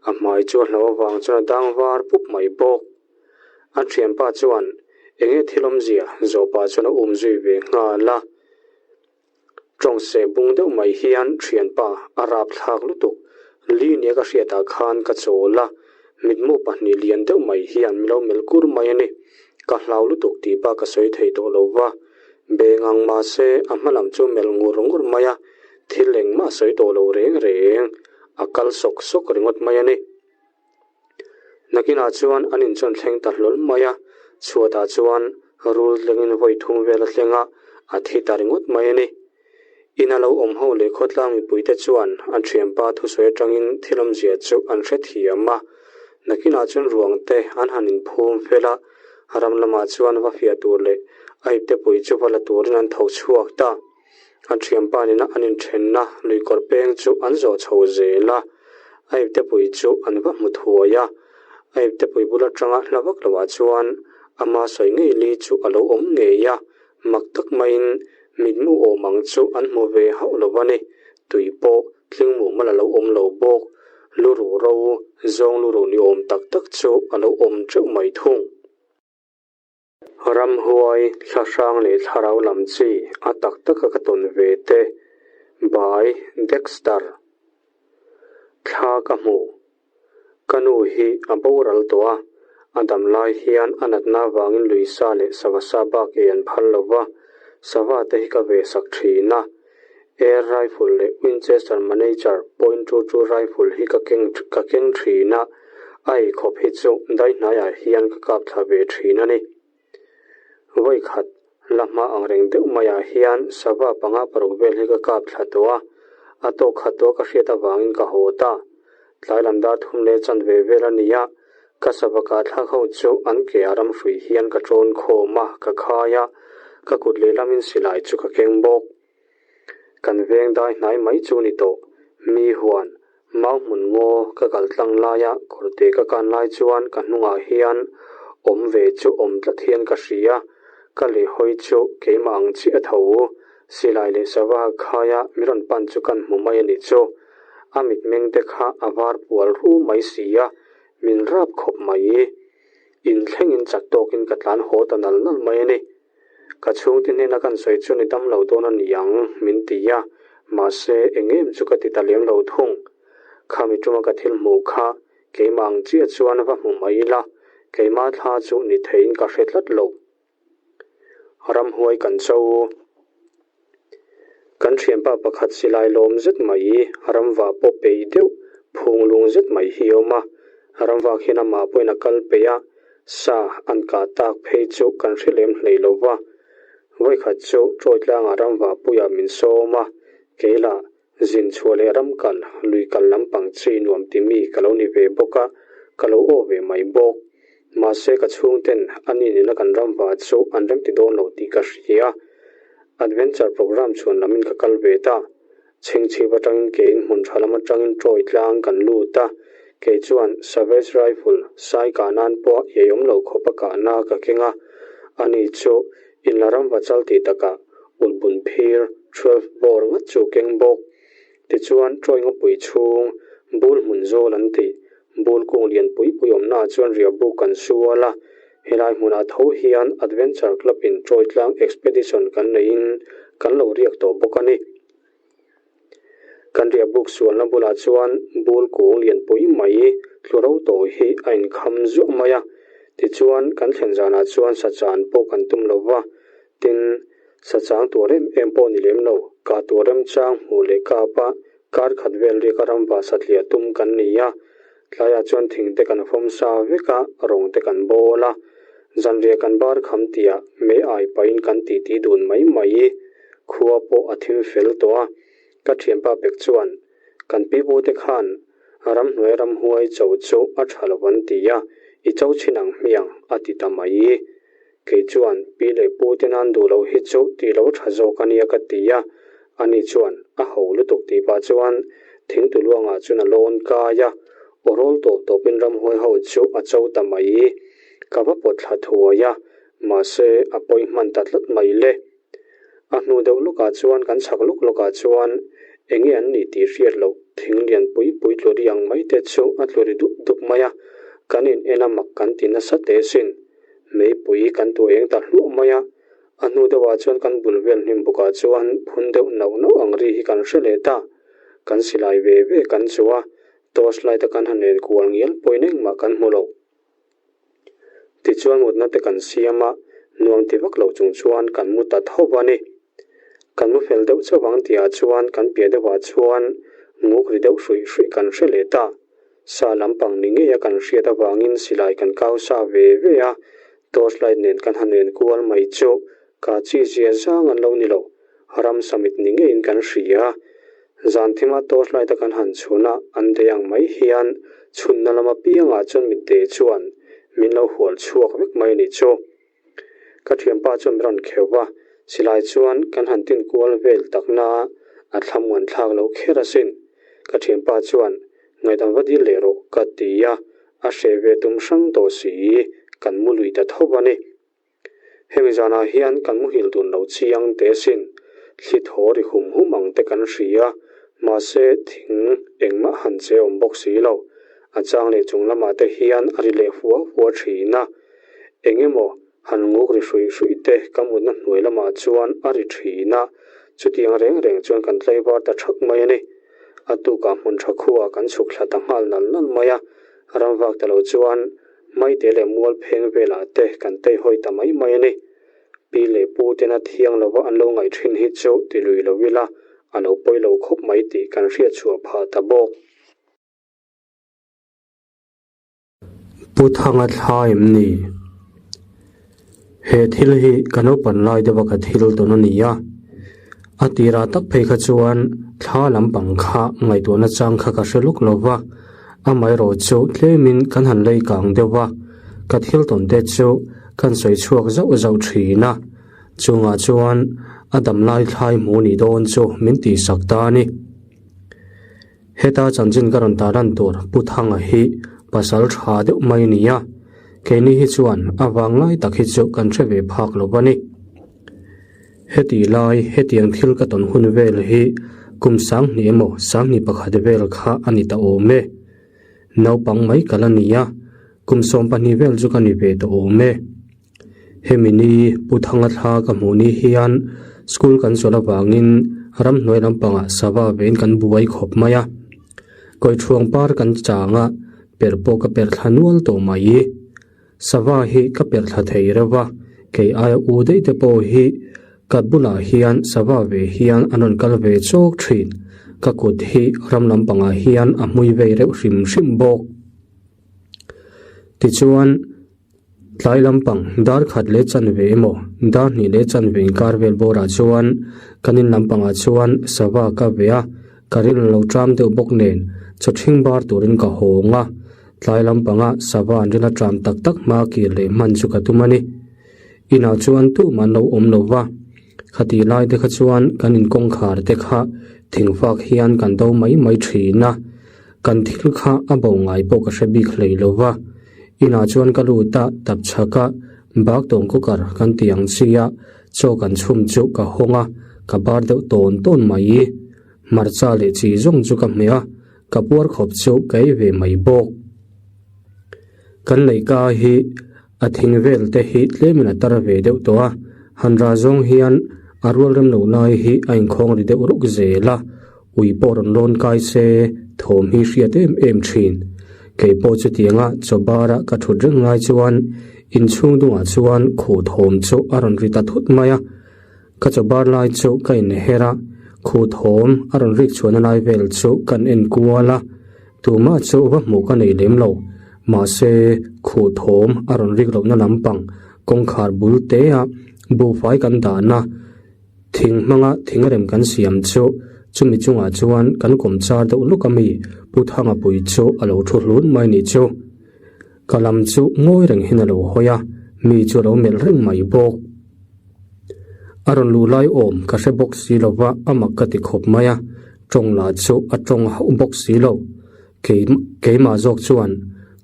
a hmai chu a hlo avang chuan a dang var pup mai bawk. A thianpa chuan enge thil awmzia zawhpa chuan a um zui ve nghal a. Tawng seh bung deuh mai hian thianpa a rap thlak lutuk. Li nia ka hriatah khan ka chawl a, mitmu pahnih lian deuh mai hian min lo melh kur mai a ni. Ka hlau lutuk tih bak ka sawi thei tawh lo va. Beng ang mahse a hma lam chu melh ngur ngur mai a, thil engmah sawi tawh lo reng reng. A kal sawk sawk ringawt mai a ni. Nakinah chuan an inchawn thleng ta hlawl mai a, chhuatah chuan rul tlengin vawi thum vel a thleng a, a thi ta ringawt mai a ni. Ina lo awm ho leh khawtlang mipuite chuan an thianpa thusawi atangin thil awmzia chu an hrethiam a, nakinah chuan ruang te an han inphum fel a, ram lamah chuan va fiah tur leh a iptepui chu va la turin an tho chhuak ta. A thianpa nena an inthenna luikawr peng chu an zawh chho zel a, a iptepui chu an va hmu thuai a. A iptepui bul atanga hla vak loah chuan ama sawi ngei li chu a lo awm ngei a, mak tak maiin mitmu awm ang chu an hmu ve hauh lo a ni. Tui pawh. Tling mumal a lo awm lo bawk. Luruh ro, zawng luruh ni awm tak tak chu a lo awm teuh mai thung. Ramhuai, thlahrang leh thlarau lam chi a tak taka ka tawn ve te by Dexter. Thla ka hmu. Ka nu hi a boral tawh a, a dam lai hian a natna avangin lui sa leh sava sa bak ei an phal lo va, sava te hi ka ve sak thin a. Air rifle leh Winchester Manager point two two rifle hi ka keng ka keng thin a, a eikhawp hi chu daihnaiah hian ka kap thla ve thin a ni. Vawi khat la hma ang reng deuh maiah hian sava panga paruk vel hi ka kap thla tawh a, a tawk khat tawh ka hriat avangin ka haw ta. Tlai lam dar thum leh chanve vel a ni a, ka sava kah thlak ho chu an ke a ram hrui hian ka ṭawn khawm a, ka khai a, ka kut lehlamin silai chu ka keng bawk. Kan veng dai hnai mai chu ni tawh. Mi huan, mau hmun ngaw ka kal tlang laia kawrte ka kan lai chuan ka hnungah hian awm ve chu awm tlat hian ka hria. Ka lehhawi chu keimah ang chiah a tho. Silai leh sava khaia mi rawn pan chu kan hmu mai a nih chu. A mitmeng te kha a var pual ru mai si a, min rap khawp mai. Inthlengin chak tawkin ka tlan haw ta nal nal mai a ni. Ka chhungte hnena kan sawi chu ni dam lo dawn a ni ang, min ti a, mahse eng em chu ka ti ta lem lo thung. Khami tuma ka thil hmuh kha keimah ang chiah chuan va hmu mai ila, keimah thla chu ni theiin ka hre tlat lo. Ramhuai kan cho. Kan thianpa pakhat silai lawm zet mai, ramva pawh peih deuh, phung lung zet mai hi a awm a. Ramvak hian amah pawhin a kal peih a, sa an kah tak phei chu kan hre lem hlei lo va. Vawikhat chu Troy tlangah ramva puiah min sawm a, keilah Zin chhuah leh ram kal, lui kal lampang chi nuam ti mi ka lo ni ve bawk a, ka lo aw ve mai bawk. Mahse ka chhungten a ni nena kan ram va chu an remti dawn lo tih ka hria. Adventure programme chhuan lamin ka kal ve ta. Chhingchhip atangin kein hmun tha lam atangin Troy tlang kan lut a, kei chuan Savage rifle sai kah nan pawh iaiawm lo khawp a kahna ka keng a, ani chu Inla ram va chal tih takah ulhbun phir 12 bore ngat chu keng bawk. Tichuan Troy ngawpui chhung bul hmun zawl an tih bul kung lian pui pui awmnaah chuan riahbuk kan sual a, helai hmunah tho hian Adventure Club in Troy tlang expedition kan neihin kan lo riak tawh bawk a ni. Kan riahbuk sualna bulah chuan bul kung lianpui mai tlu ro tawh hi a inkham zuah mai a. Tichuan, kan thlen zanah chuan sachan pawh kan tum lo va, tin, sachang tur em em pawh ni lem lo, kah tur remchang hmuh leh kap a, kar khat vel riaka ramva satliah tum kan ni a. Tlaiah chuan thing te kan fawm sa vek a, rawng te kan bawl a. Zanriah kan bar kham tihah mei ai pahin kan titi dun mai mai. Khua pawh a thim fel tawh a, ka thianpa pek chuan kan pipute khan ramhnuai ramhuai cho chu a tha lo an ti a, i cho chhin ang hmiang a ti ta mai. Kei chuan pi leh pute nan duh loh hi chu tih lo tha zawk a nia ka ti a, ani chuan a ho lutuk tih pah chuan thingtuluangah chuan a lawn kai a, aw rawl tawp tawpin ramhuai ho chu a cho ta mai. Ka va pawt thla thuai a, mahse a pawi hman ta tlat mai le. A hnu deuh lawkah chuan kan chhak lawk lawkah chuan eng nge an nih tih hriat loh thing lian pui pui tlu ri ang mai te chu a tlu ri dup dup mai a, kan in en a mak kan ti nasa teh sin. Meipui kan tu eng ta hluah mai a, a hnu deuhah chuan kan bul vel hnim bukah chuan phun deuh nauh nauh ang ri hi kan hre leh ta. Kan silai ve ve kan chu a, torch light a kan han en kual ngial pawhin engmah kan hmu lo. Tichuan mutna te kan siam a, nuam ti vak lo chung chuan kan mu ta tho va ni. Kan mu fel deuh chauh ang tihah chuan kan piah deuhah chuan nguk ri deuh hruih hruih kan hre leh ta. Sa lampang ni ngeia kan hriat avangin silai kan kau sa ve ve a, torch light nen kan han en kual mai chu ka chi zia zang an lo ni lo. Ram samit ni ngeiin kan hria. Zan thima torchlight a kan han chhun a, an dei ang mai hian chhunna lam apiangah chuan mitdei chuan min lo hual chhuak vek mai a nih chu. Ka thianpa chuan min rawn kheuh va, silai chuan kan han tin kual vel takna a thlamuan thlak loh kher asin. Ka thianpa chuan ngaihdam va dil leh rawh ka ti a, a hreh ve tum hrang tawh si, kan mu lui ta tho a ni. Hemi zanah hian kan muhil dun lo chiang teh sin, thli thaw ri hum hum ang te kan hria. Mahse, thing engmah han che awm bawk si lo. A chang leh chung lamah te hian a ri leh hua hua thin a. Eng emaw han nguk ri hruih hruih te ka mutna hnuai lamah chuan a ri thin a. Chutiang reng reng chuan kan tlaivar ta thak mai a ni. A tukah hmun tha khuaah kan chhuk thla ta nghal nal nal mai a. Ram vak ta lo chuan Maite leh mual pheng velah te kan teihawi ta mai mai a ni. Pi leh pu tena thiang lova an lo ngaih thin hi chu ti lui lo ila a lo pawi lo khawp mai tih kan hriat chhuah phah ta bawk. Pu Thanga thla em ni? He thil hi ka naupan lai deuha ka thil tawn a ni a. A tirah tak phei kha chuan thla lampang kha ngaihtuahna chang kha ka hre luk lo va, amaherawh chu tlemin kan han lei kang deuh va, ka thil tawn te chu kan sawi chhuak zauh zauh thin a, chungah chuan a dam lai thlai hmu ni dawn chu min tihsak ta a ni. Heta chanchin ka rawn tarlan tur Pu Thanga hi pasal tha deuh mai a ni a, keini hi chuan a vang lai tak hi chu kan hre ve phak lo a ni. Heti lai hetiang thil ka tawn hun vel hi kum sanghnih emaw sanghnih pakhat vel kha a ni ta awm e. Naupang mai ka la ni a, kum 12 vel chu ka ni ve ta awm e. Hemi ni Pu Thanga thla ka hmuh ni hian school kan chawlh avangin ramhnuai lampangah sava vein kan buai khawp mai a. Kawithuang par kan chang a, perh pawh ka perh thla nual tawh mai. Sava hi ka perh thla thei reuh a, kei aia u daih te pawh hi ka bulah hian sava ve hian an rawn kal ve chawk thin. Ka kut hi ram lampangah hian a hmui vei reuh hrim hrim bawk. Tichuan. Tlai lampang dar khat leh chanve emaw dar hnih leh chanve inkar vel bawrah chuan kan in lampangah chuan sava ka ve a, ka ril lo ṭam deuh bawk nen chaw ṭhing bar turin ka hawng a. Tlai lampanga sava an ril a ṭam tak tak hma kir leh hman chu ka tum a ni. Inah chuan tumah an lo awm lo va, khatih lai te kha chuan kan in kawngkhar te kha thingfak hian kan do mai mai ṭhin a. Kan thil kha a bo ngai pawh ka hre bik hlei lo va, inah chuan ka lut a, tap chhak a, bak tawng cooker kan ti ang chi a, chaw kan chhum chu ka hawng a, ka bar deuh tawn tawn mai. Hmarcha leh chi zawng chu ka hmeh a, ka puar khawp chu ka ei ve mai bawk. Kan leihka hi a thing vel te hi tlemin a tar ve deuh tawh a, han rah zawng hian a rual rem lo lai hi a inkhawng ri deuh ruk zel a, ui pawh rawn lawn kai se thawm hi hriat em em thin. Kei pawh chutianga chaw bara ka thut reng lai chuan inchhung dungah chuan khuh thawm chu a rawn ri ta thut mai a, Ka chaw bar lai chu ka inher a, khuh thawm a rawn rik chhuahna lai vel chu kan en kual a, tumah chu va hmuh ka nei lem lo. Mahse, khuh thawm a rawn rik lohna lampang kawngkhar bul te a buhfai kan dahna thing hmanga thingrem kan siam chu chumi chungah chuan kan kawm char deuh luk a mi Pu Thanga pui chu a lo thu hlun mai nih chu. Ka lam chu ngawi reng hian a lo hawi a, mi chu a lo melh reng mai bawk. A rawn luh lai awm ka hre bawk si lo va, a mak ka ti khawp mai a, tawng lah chu a tawng hauh bawk si lo. Kei keimah zawk chuan,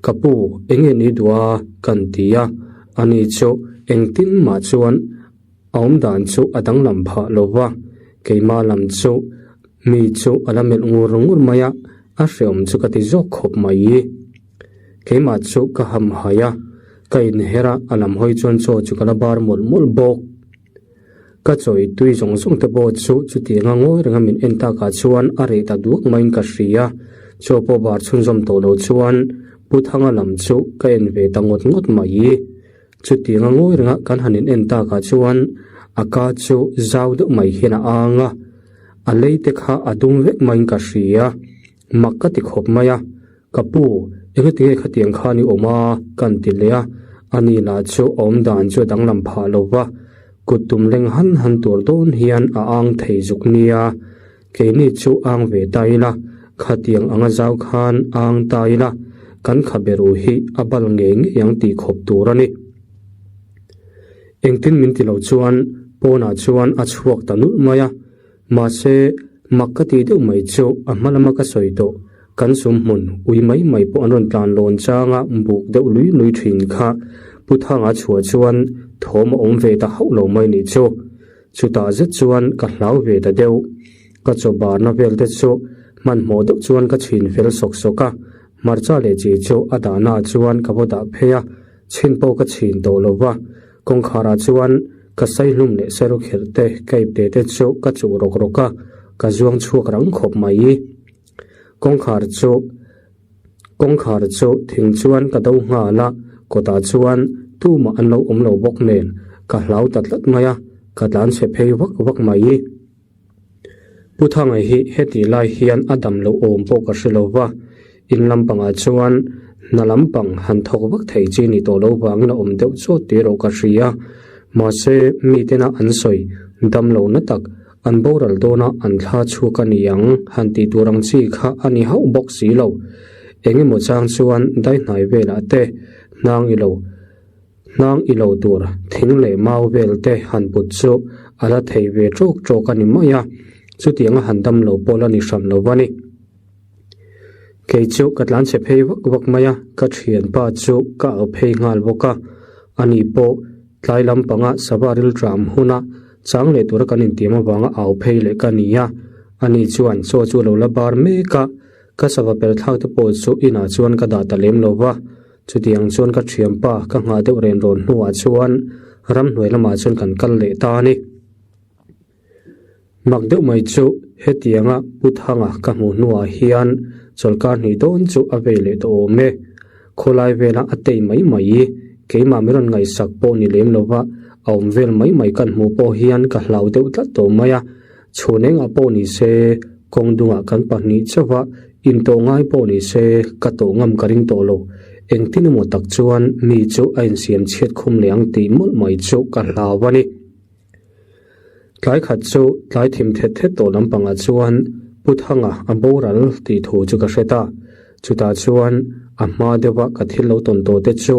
Ka pu, eng nge ni duh a? kan ti a, ani chu engtin mah chuan a awm dan chu a danglam phah lo va, keimah lam chu mi chu a la melh ngur ngur mai a, a hreawm chu ka ti zawk khawp mai. Keimah chu ka ham hai a, ka inher a, a lam hawi chuan chaw chu ka la bar mawlh mawlh bawk. Ka chawi tui zawng zawng te pawh chu chutianga ngawi renga min en takah chuan a reh ta duak maiin ka hria. Chaw pawh bar chhunzawm tawh lo chuan Pu Thanga lam chu ka en ve ta ngawt ngawt mai. Chutianga ngawi renga kan han in en takah chuan a ka chu zau deuh mai hian a ang a, a lei te kha a dum vek maiin ka hria. Mak ka ti khawp mai a. Ka pu, engatinge khatiang khan i awm a? Kan ti leh a, ani lah chu a awm dan chu a danglam phah lo va, kut tum leng han han tur dawn hian a ang thei zuk nia. Keini chu ang ve ta ila, khatiang anga zau khan ang ta ila, kan khaberu hi a bal ngei ngei ang tih khawp tur a ni. Engtin min ti lo chuan pawnah chuan a chhuak ta nulh mai a. Mahse, mak ka tih deuh mai chu a hma lama ka sawi tawh, kan sum hmun ui mai mai pawh an rawn tlan lawn changa buk deuh lui lui thin kha Pu Thanga chhuah chuan thawm a awm ve ta hauh lo mai nih chu. Chutah zet chuan ka hlau ve ta deuh. Ka chaw barna vel te chu hmanhmawh deuh chuan ka chhin fel sawk sawk a, hmarcha leh chi chu a dahna ah chuan ka va dah phei a, chhin pawh ka chhin tawh lo va, kawngkhar ah chuan ka saihlum leh saruakherh te ka ipte te chu ka chuh rawk rawk a, ka zuang chhuak rang khawp mai. Kawngkhar chu Kawngkhar chu thing chuan ka do nghal a, kawtah chuan tumah an lo awm lo bawk nen ka hlau ta tlat mai a, ka tlan chhe phei vak vak mai. Pu Thanga hi heti lai hian a dam loh awm pawh ka hre lo va, in lampangah chuan hna lampang han thawk vak thei chi ni tawh lo vangin a awm deuh chawt tih erawh ka hria. Mahse, mitena an sawi dam lo na tak an boral dawna an thla chhuak a ni ang han tih tur ang chi kha a ni hauh bawk si lo. Eng emaw chang chuan daihnai velah te hnang i lo. Hnang i lo tur thing leh mau vel te han put chu a la thei ve tawk tawk a ni mai a, chutiang a han dam lo pawh la ni hran lo a ni. Kei chu ka tlan chhe phei vak vak mai a, ka thianpa chu ka au phei nghal bawk a, ani pawh tlai lampanga sava rilṭam huna chang leh tura kan intiam avanga au phei leh ka ni a, ani chuan chaw chu a lo la bar mek a, ka sava per thlak te pawh chu inah chuan ka dah ta lem lo va. Chutiang chuan ka thianpa ka nghah deuh ren rawn hnuah chuan ramhnuai lamah chuan kan kal leh ta a ni. Mak deuh mai chu hetianga Pu Thanga ka hmuh hnuah hian chawlhkar hnih dawn chu a vei leh tawh awm e. Khawlai vela a tei mai mai i keimah min rawn ngaihsak pawh ni lem lova a awm vel mai mai kan hmuh pawh hian ka hlau deuh tlat tawh mai a. Chhun engah pawh ni se kawng dungah kan pahnih chauh a, intawh ngai pawh ni se ka tawh ngam ka ring tawh lo. Engtin emaw tak chuan mi chu a insiam chhiat khum leh ang tih mawlh mai chu ka hlau a ni. Tlai khat chu tlai thim thet thet tawh lampangah chuan Pu Thanga a boral tih thu chu ka hre ta. Chutah chuan a hma deuha ka thil lo tawn tawh te chu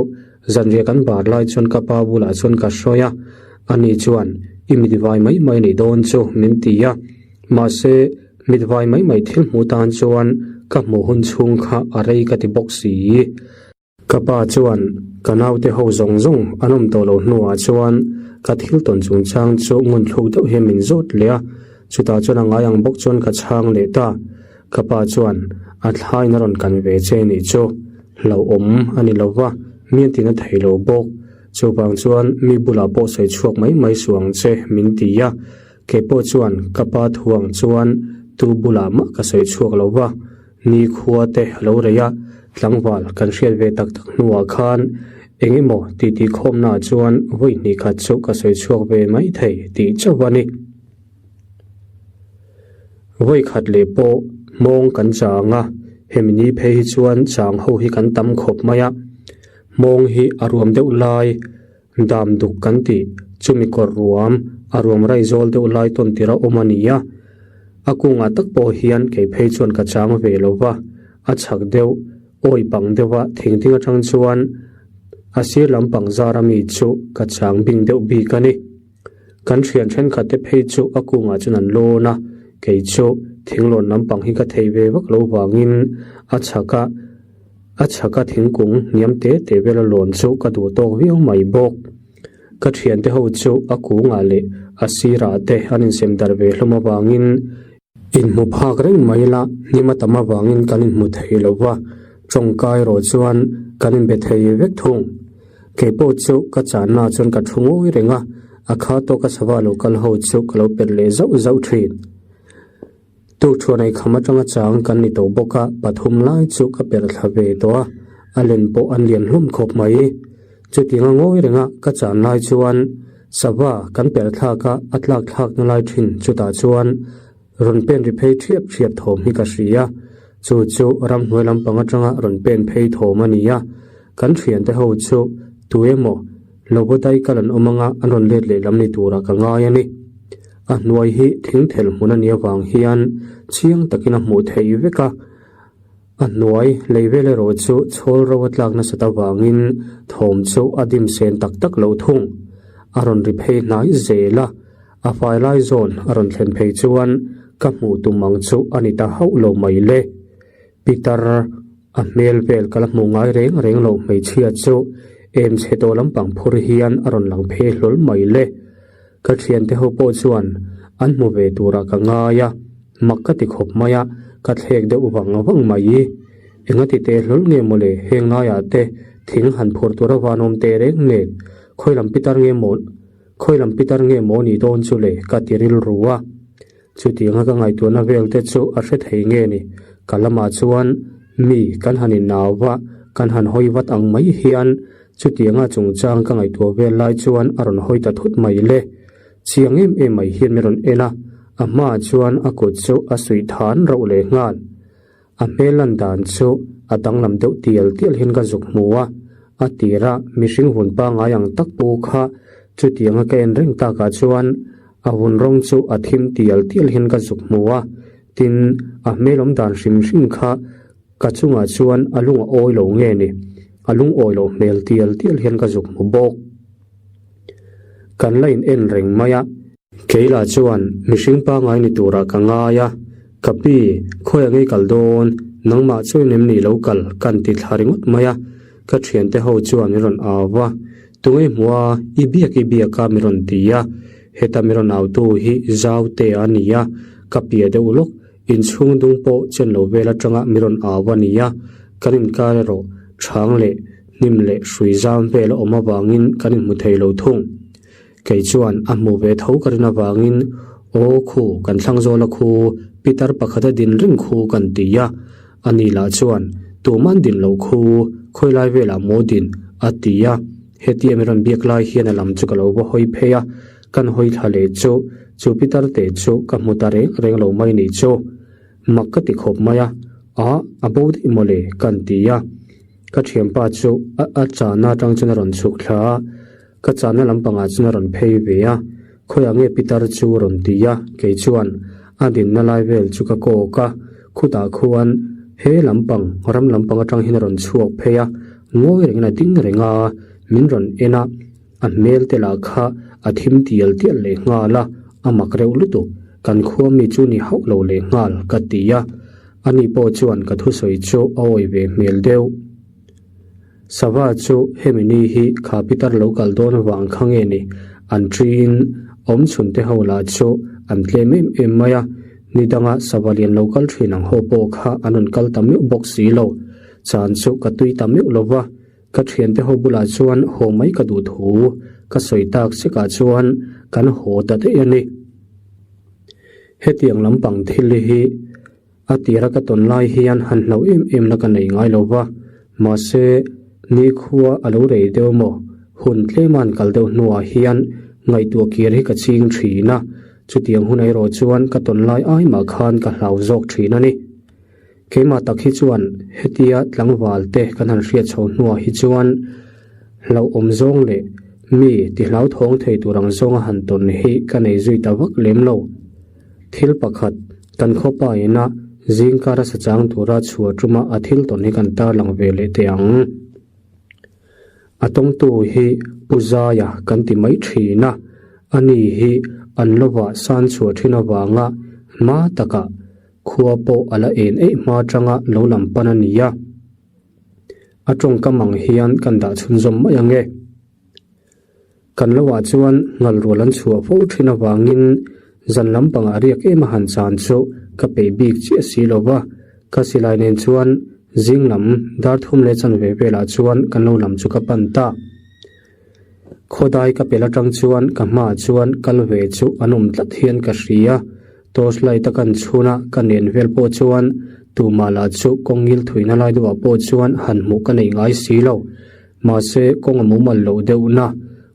zanriah kan bar lai chuan ka pa bulah chuan ka hrawi a, ani chuan i mitvai mai mai nih dawn chu min ti a, mahse mitvai mai mai thil hmuh tan chuan ka hmuh hun chhung kha a rei ka ti bawk si. Ka pa chuan ka naute ho zawng zawng an awm tawh loh hnuah chuan ka thil tawn chungchang chu ngun thluk deuh hian min zawt leh a, chutah chuan a ngai ang bawk chuan ka chhang leh ta. Ka pa chuan a thlaiin a rawn kan ve che nih chu hlauhawm a ni lo va, mi an tina thei lo bawk. Chuvang chuan mi bulah pawh sawi chhuak mai mai suh ang che min ti a, kei pawh chuan ka pa thu ang chuan tu bulah mah ka sawi chhuak lo va, ni khua te a lo rei a, tlangval kan hriat ve tak tak hnuah khan eng emaw titi khawmnaah chuan vawi hnih khat chu ka sawi chhuak ve mai thei tih chauh a ni. Vawi khat leh pawh hmawng kan chang a, hemi ni phei hi chuan chang ho hi kan tam khawp mai a, hmawng hi a ruam deuh lai dam duk kan tih chumi kawr ruam a ruam rai zawl deuh lai tawn tir a awm a ni a, a kungah tak pawh hian kei phei chuan ka chang ve lo va, a chhak deuh awi pang deuha thingding atang chuan a sir lampang zar ami chu ka chang bing deuh bik a ni. Kan thian thenkhat te phei chu a kungah chuan an lawn a, kei chu thinglawn lampang hi ka thei ve vak lo vangin a chhak a a chhak a thingkung hniam te te vela lawn chu ka duh tawk viau mai bawk. Ka thiante ho chu a kungah leh a sirah te an insem darh ve hlawm avangin Inhmu phak reng mai la, hnim a tam avangin kan inhmu thei lo va, tawngkai erawh chuan kan inbe thei vek thung. Kei pawh chu ka channa chuan ka thu ngawi reng a, a kha tawka sava lo kal ho chu ka lo pet leh zauh zauh thin. Tukṭhuan ei kham atanga chang kan ni tawh bawk a, pathum lai chu ka perh thla ve tawh a, a len pawh an lian hlawm khawp mai. Chutianga ngawi renga ka chan lai chuan sava kan perh thlak a, a tlak thlakna lai thin chutah chuan rawn pen ri phei thiap thiap thawm hi ka hria. Chu chu ramhnuai lampang atanga rawn pen phei thawm a ni a, kan thiante ho chu tu emaw Lobodai kal an awm anga an rawn let leh lam ni turah ka ngai a ni. A hnuai hi thingthel hmun a nih avang hian chiang takin a hmuh theih vek a. A hnuai lei vel erawh chu chhawl ro a tlak nasat avangin thawm chu a dim sen tak tak lo thung. A rawn ri phei hnai zel a, a fai lai zawn a rawn thlen phei chuan ka hmuh tum ang chu a ni ta hauh lo mai le. Peter a hmel vel ka la hmuh ngai reng reng loh hmeichhia chu em chhe tawh lampang phur hian a rawn lang phei hlawl mai le. Ka thiante ho pawh chuan an hmu ve turah ka ngai a. Mak ka ti khawp mai a, ka thlek deuh vang vang mai. Enga ti teh hlawl nge mawle heng laiah te thing han phur tur a vanawm teh reng nen khawi lam pitar nge maw khawi lam pitar nge maw nih dawn chu le ka ti rilru a. Chutianga ka ngaihtuahna vel te chu a hre thei nge ni? Ka lamah chuan mi kan han innau va, kan han hawi vat ang mai hian chutianga chungchang ka ngaihtuah vel lai chuan a rawn hawi ta thut mai le. Chiang em em mai hian min rawn en a, a hmaah chuan a kut chu a suih than rauh leh nghal. A hmel lan dan chu a danglam deuh tial tial hian ka zuk hmu a, a tira mihring vun pangngai ang tak pu kha chutianga ka en reng takah chuan a vun rawng chu a thim tial tial hian ka zuk hmu a, tin a hmel awm dan hrim hrim kha ka chungah chuan a lung a awi lo nge ni, a lungawi loh hmel tial tial hian ka zuk hmu bawk. Kan la in en reng mai a. Keila chuan mihring pangngai ni turah ka ngai a, Ka pi, khawi ang i kal dawn, nangmah chuan em ni lo kal kan ti thla ringawt mai a, ka thiante ho chuan min rawn au va, Tunge hmuh a, i biak i biak a min rawn ti a, heta min rawn autu hi Zaute a ni a, ka pia deuh lawk, inchhung dung pawh chen lo vel atanga min rawn au a ni a, kan inkar erawh chhang leh hnim leh hrui zam vel a awm avangin kan inhmu thei lo thung. Kei chuan a hmu ve tho ka rin avangin, Aw khu, kan thlang zawla khu, pitar pakhata din reng khu kan ti a. Ani lah chuan, Tuman din loh khu, khawi lai velah maw din? a ti a. Hetia min rawn biak lai hian a lam chu ka lo va hawi phei a, kan hawi thla leh chu, chu pitar te chu ka hmu ta reng reng lo mai nih chu. Mak ka ti khawp mai a, A, a bo daih mawle, kan ti a. Ka thianpa chu a a chahna atang chuan a rawn chhuk thla a. Ka chahna lampangah chuan a rawn phei ve a, khawiah nge pitar chu a rawn ti a, kei chuan a dinna lai vel chu ka kawk a, khutah khuan he lampang, ram lampang atang hian a rawn chhuak phei a, ngawi rengin a ding reng a, min rawn en a, a hmel te lah kha a thim tial tial leh nghal a, a mak reuh lutuk, kan khua mi chu ni hauh lo leh nghal ka ti a, ani pawh chuan ka thusawi chu a awi ve hmel deuh. Sava chu hemi ni hi kha pitar lo kal dawn avang kha nge ni? An ṭiin awm chhun te ho lah chu an tlem em em mai a, ni danga sava lian lo kal ṭhin ang ho pawh kha an rawn kal ta meuh bawk si lo. Chan chu ka tui ta meuh lo va, ka ṭhiante ho bulah chuan haw mai ka duh thu ka sawi tak sekah chuan kan haw ta daih a ni. Hetiang lampang thil hi. A tira ka tawn lai hian han hlauh em em na ka nei ngai lo va, mahse nikhua a lo rei deuh maw? Hun tlema an kal deuh hnuah hian ngaihtuah kir hi ka ching thin a, chutiang hun erawh chuan ka tawn lai ai mah khan ka hlau zawk thin a ni. Keimah tak hi chuan hetia tlangval te kan han hriat chho hnuah hi chuan hlauhawm zawng leh mi ti hlauthawng thei tur ang zawnga han tawn hi ka nei zui ta vak lem lo. Thil pakhat, kan khawpa ina zingkara sa chang tura chhuah tuma a thil tawn hi kan tarlang ve leh teh ang. A tawngtu hi Pu Zaia kan ti mai thin a, ani hi an lova san chhuah thin avanga hma takah khua pawh a la en eih hma atanga lo lam pan a ni a. A tawngkam ang hian kan dah chhunzawm mai ang e. Kan lo ah chuan ngal rual an chhuah fo thin avangin zan lampangah riak em a han chan chu ka peih bik chiah si lo va, ka silai nen chuan zing lam dar thum leh chanve velah chuan kan lo lam chu ka pan ta. Khawdai ka pel atang chuan ka hmaah chuan kal ve chu an awm tlat hian ka hria, torch light a kan chhun a ka nen vel pawh chuan tumah lah chu kawng ngil thuina lai deuhah pawh chuan han hmuh ka nei ngai si lo. Mahse, kawng a mumal loh deuhna,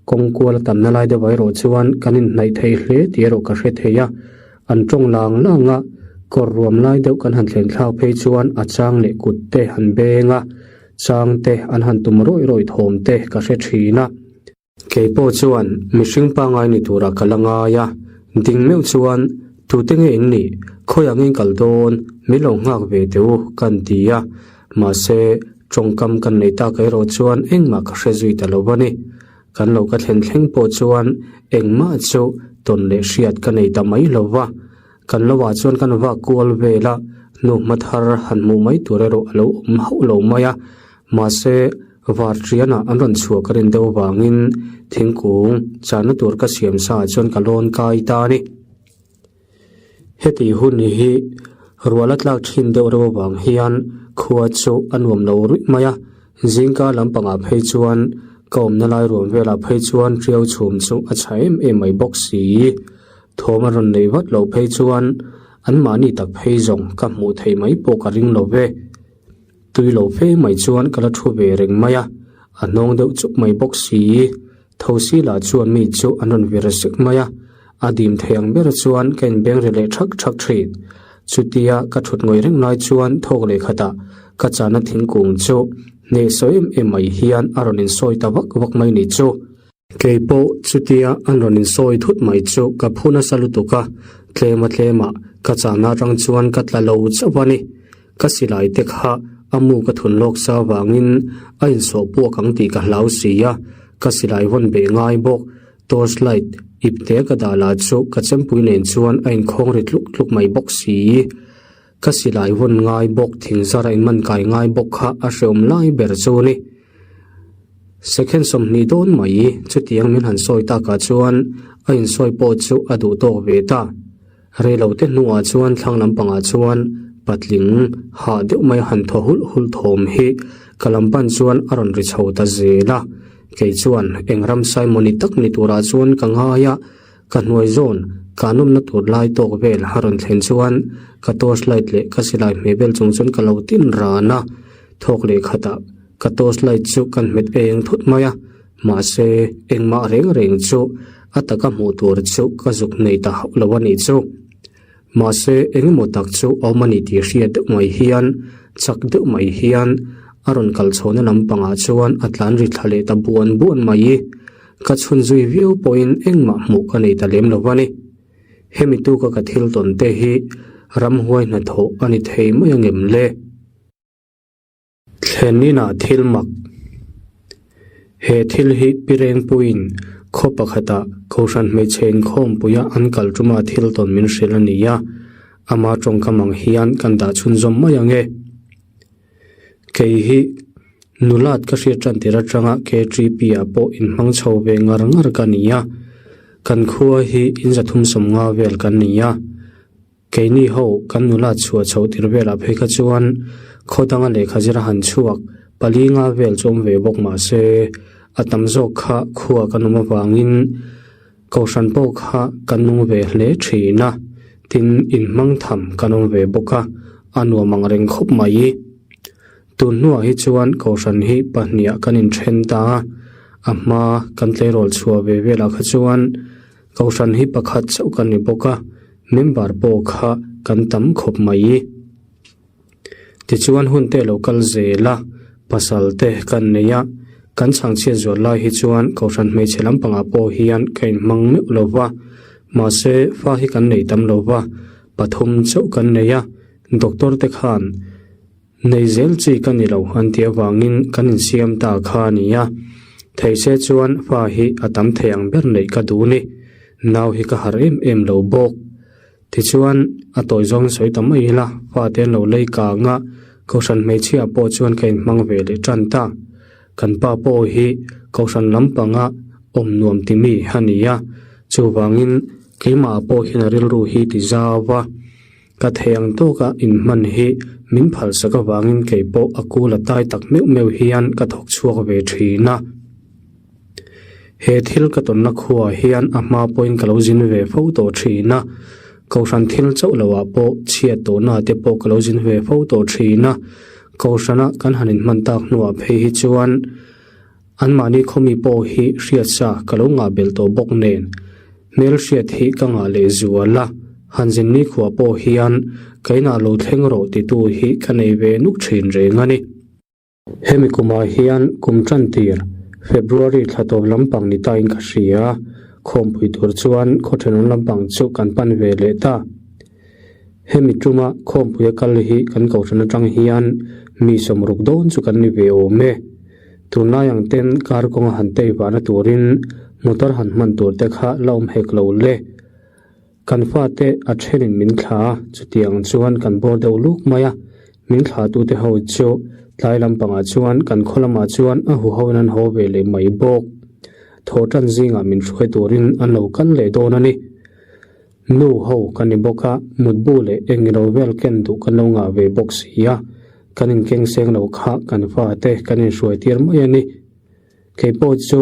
kawng kual a tamna lai deuh erawh chuan kan inhnaih thei hle tih erawh ka hre thei a. An tawng lang lang a, kawr ruam lai deuh kan han thlen thlak phei chuan a chang leh kut te han beng a, chang te an han tum rawih rawih thawm te ka hre thin a. Kei pawh chuan mihring pangngai ni turah ka la ngai a, ding meuh chuan tute nge in nih, khawiah nge in kal dawn, min lo nghak ve teh u kan ti a, mahse tawngkam kan neih tak erawh chuan engmah ka hre zui ta lo a ni. Kan lo ka thlen thleng pawh chuan engmah chu tawn leh hriat ka nei ta mai lo va, kan lo ah chuan kan vak kual vel a, hnuhma thar han hmuh mai tur erawh a lo awm hauh lo mai a, mahse Varṭianah an rawn chhuah ka rin deuh avangin thingkung chahna tur ka siam sa ah chuan ka lawn kai ta a ni. Heti hun hi rual a tlak thin deuh reuh avang hian khua chu a nuam lo ruih mai a, zingka lampangah phei chuan ka awmna lai ruam velah phei chuan ṭiau chhum chu a chha em em mai bawk si. Thawm a rawn neih vat loh phei chuan anmahni tak phei zawng ka hmuh theih mai pawh ka ring lo ve. Tui lo fe mai chuan ka la thu ve reng mai a, a hnawng deuh chuk mai bawk si. Thosi lah chuan mi chu an rawn vir sek mai a, a dim thei ang ber chuan ka inbeng ri leh thak thak thin. Chutia ka thut ngawih reng lai chuan thawk leh khatah ka chahna thingkung chu hnehsawi em em mai hian a rawn insawi ta vak vak mai ni chu. Kei pawh chutia an rawn insawi thut mai chu ka phu nasa lutuk a, tlema tlemah ka chahna atang chuan ka tla lo chauh a ni. Ka silai te kha a mu ka thun lawk sa vangin a insawh puak ang tih ka hlau si a, ka silai vawn beh ngai bawk. Torch light ip te ka dah lah chu ka chempui nen chuan a inkhawng ri tluk tluk mai bawk si. Ka silai vawn ngai bawk thing zar a inman kai ngai bawk kha a hreawm lai ber chu ni. Second 20 dawn mai chutiang min han sawi takah chuan a insawi pawh chu a duh tawk ve ta. Reilote hnuah chuan thlang lampangah chuan patling hah deuh mai han thaw hulh hulh thawm hi ka lam pan chuan a rawn ri chho ta zel a. Kei chuan eng ram Simon-i tak ni turah chuan ka ngai a, ka hnuai zawn ka nawmna tur lai tawk vel a rawn thlen chuan ka torch light leh ka silai hmeh vel chung chuan ka lo tin ran a, thawk leh khatah ka torch light chu kan hmet eng thut mai a. Mahse, engmah reng reng chu a taka hmuh tur chu ka zuk nei ta hauh lo a nih chu. Mahse, engemaw tak chu a awm a ni tih hriat deuh mai hian, chak deuh mai hian a rawn kal chhohna lampangah chuan a tlan ri thla leh ta buan buan mai. Ka chhun zui viau pawhin engmah hmuh ka nei ta lem lo a ni. Hemi tuka ka thil tawn te hi ramhuai hnathawh a ni thei mai angem le? Thlen inah thil mak. He thil hi Pi Rengpuiin khaw pakhatah Kohhran hmeichhe inkhawmpuia an kal tuma thil tawn min hrilh a ni a, ama tawngkam ang hian kan dah chhunzawm mai ang e. Kei hi nulat ka hriat tan tir atanga KTP ah pawh inhmang chho ve ngar ngar ka ni a, kan khua hi in 350 vel kan ni a. Keini ho kan nula chhuah chhoh tir velah phei kha chuan khaw danga lehkha zira han chhuak pali nga vel chu awm ve bawk mah se a tam zawk kha khua kan awm avangin Kohhran pawh kha kan nung ve hle thin a, tin inhmang tham kan awm ve bawk a, a nuam ang reng khawp mai. Tun hnuah hi chuan Kohhran hi pahniah kan inthen ta a, a hma kan tleirawl chhuah ve velah kha chuan Kohhran hi pakhat chauh kan ni bawk a, member pawh kha kan tam khawp mai. Tichuan hun te lo kal zel a, pasal te kan nei a, kan chhangchhiat zual lai hi chuan Kohhran hmeichhe lampangah pawh hian ka inhmang meuh lo va, mahse fa hi kan nei tam lo va, pathum chauh kan nei a, doctor te khan Nei zel chi ka ni lo an tih avangin kan insiam ta kha a ni a, thei se chuan fa hi a tam thei ang ber neih ka duh ni, nau hi ka harh em em lo bawk. Tichuan, a tawi zawng sawi ta mai ila, fate an lo lei kang a, Kohhran hmeichhia pawh chuan ka inhmang ve leh tan ta. Kan pa pawh hi Kohhran lampanga awm nuam ti mi a ni a, chuvangin keimah pawh hian a rilru hi ti zau a. Ka thei ang tawka inhman hi min phalsak avangin kei pawh a kul a tai tak meuh meuh hian ka thawk chhuak ve thin a. He thil ka tawnna khuaah hian a hma pawhin ka lo zin ve fo tawh thin a, Kohhran thil chauh loah pawh chhiat tawhna te pawh ka lo zin ve fo tawh thin a, Kohhrana kan han inhman tak hnuah phei hi chuan Anmahni khawmi pawh hi hriatsa ka lo ngah belh tawh bawk nen, hmelhriat hi ka ngah leh zual a, han zin nikhua pawh hian ka inah lo thleng rawh titu hi ka nei ve nuk thin reng a ni. Hemi kumah hian kum tan tir, February thla tawp lampang ni tain ka hria, khawmpui tur chuan khaw thenawm lampang chu kan pan ve leh ta. Hemi tuma khawmpuia kal hi kan kohhran atang hian mi 60 dawn chu kan ni ve awm e. Tunlai ang ten kar kawnga han tei vahna turin motor han hman tur te kha la awm hek lo le. Kan fate a thenin min thla a, chutiang chuan kan bawr deuh luk mai a. Min thla tute ho chu tlai lampangah chuan kan khaw lamah chuan a huhoin an haw ve leh mai bawk. Thawhtan zingah min hruai turin an lo kal leh dawn a ni. Nu ho ka ni bawk a, mutbu leh engilo vel ken duh kan lo ngah ve bawk si a, kan inkeng seng lo kha kan fate kan inhruai tir mai a ni. Kei pawh chu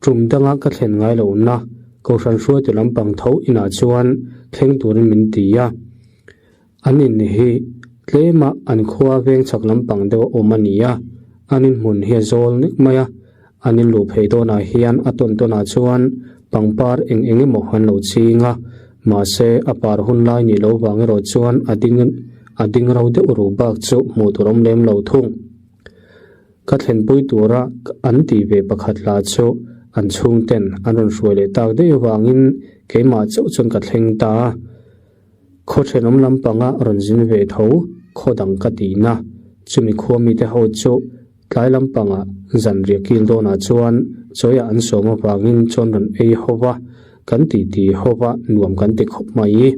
tum danga ka thlen ngai lohna Kohhran hruaitu lampang tho inah chuan thleng turin min ti a. An in hi tlema an khua veng chhak lampang deuh a awm a ni a, an in hmun hi a zawl nek mai a, an in luh phei dawnah hian a tawn tawnah chuan pangpar eng eng emaw an lo ching a, mahse a par hun lai nih loh vang erawh chuan a ding a ding ro deuh ru bak chu hmuh tur awm lem lo thung. Ka thlenpui tura an tih ve pakhat hla chu an chhungten an rawn hruai leh tak daih avangin keimah chauh chuan ka thleng ta a. Khaw thenawm lampanga rawn zin ve tho khaw dang ka tihna chumi khua mite ho chu tlai lampanga zanriah kil dawnah chuan chawiah an sawm avangin chuan rawn ei ho va, kan titi ho va nuam kan ti khawp mai.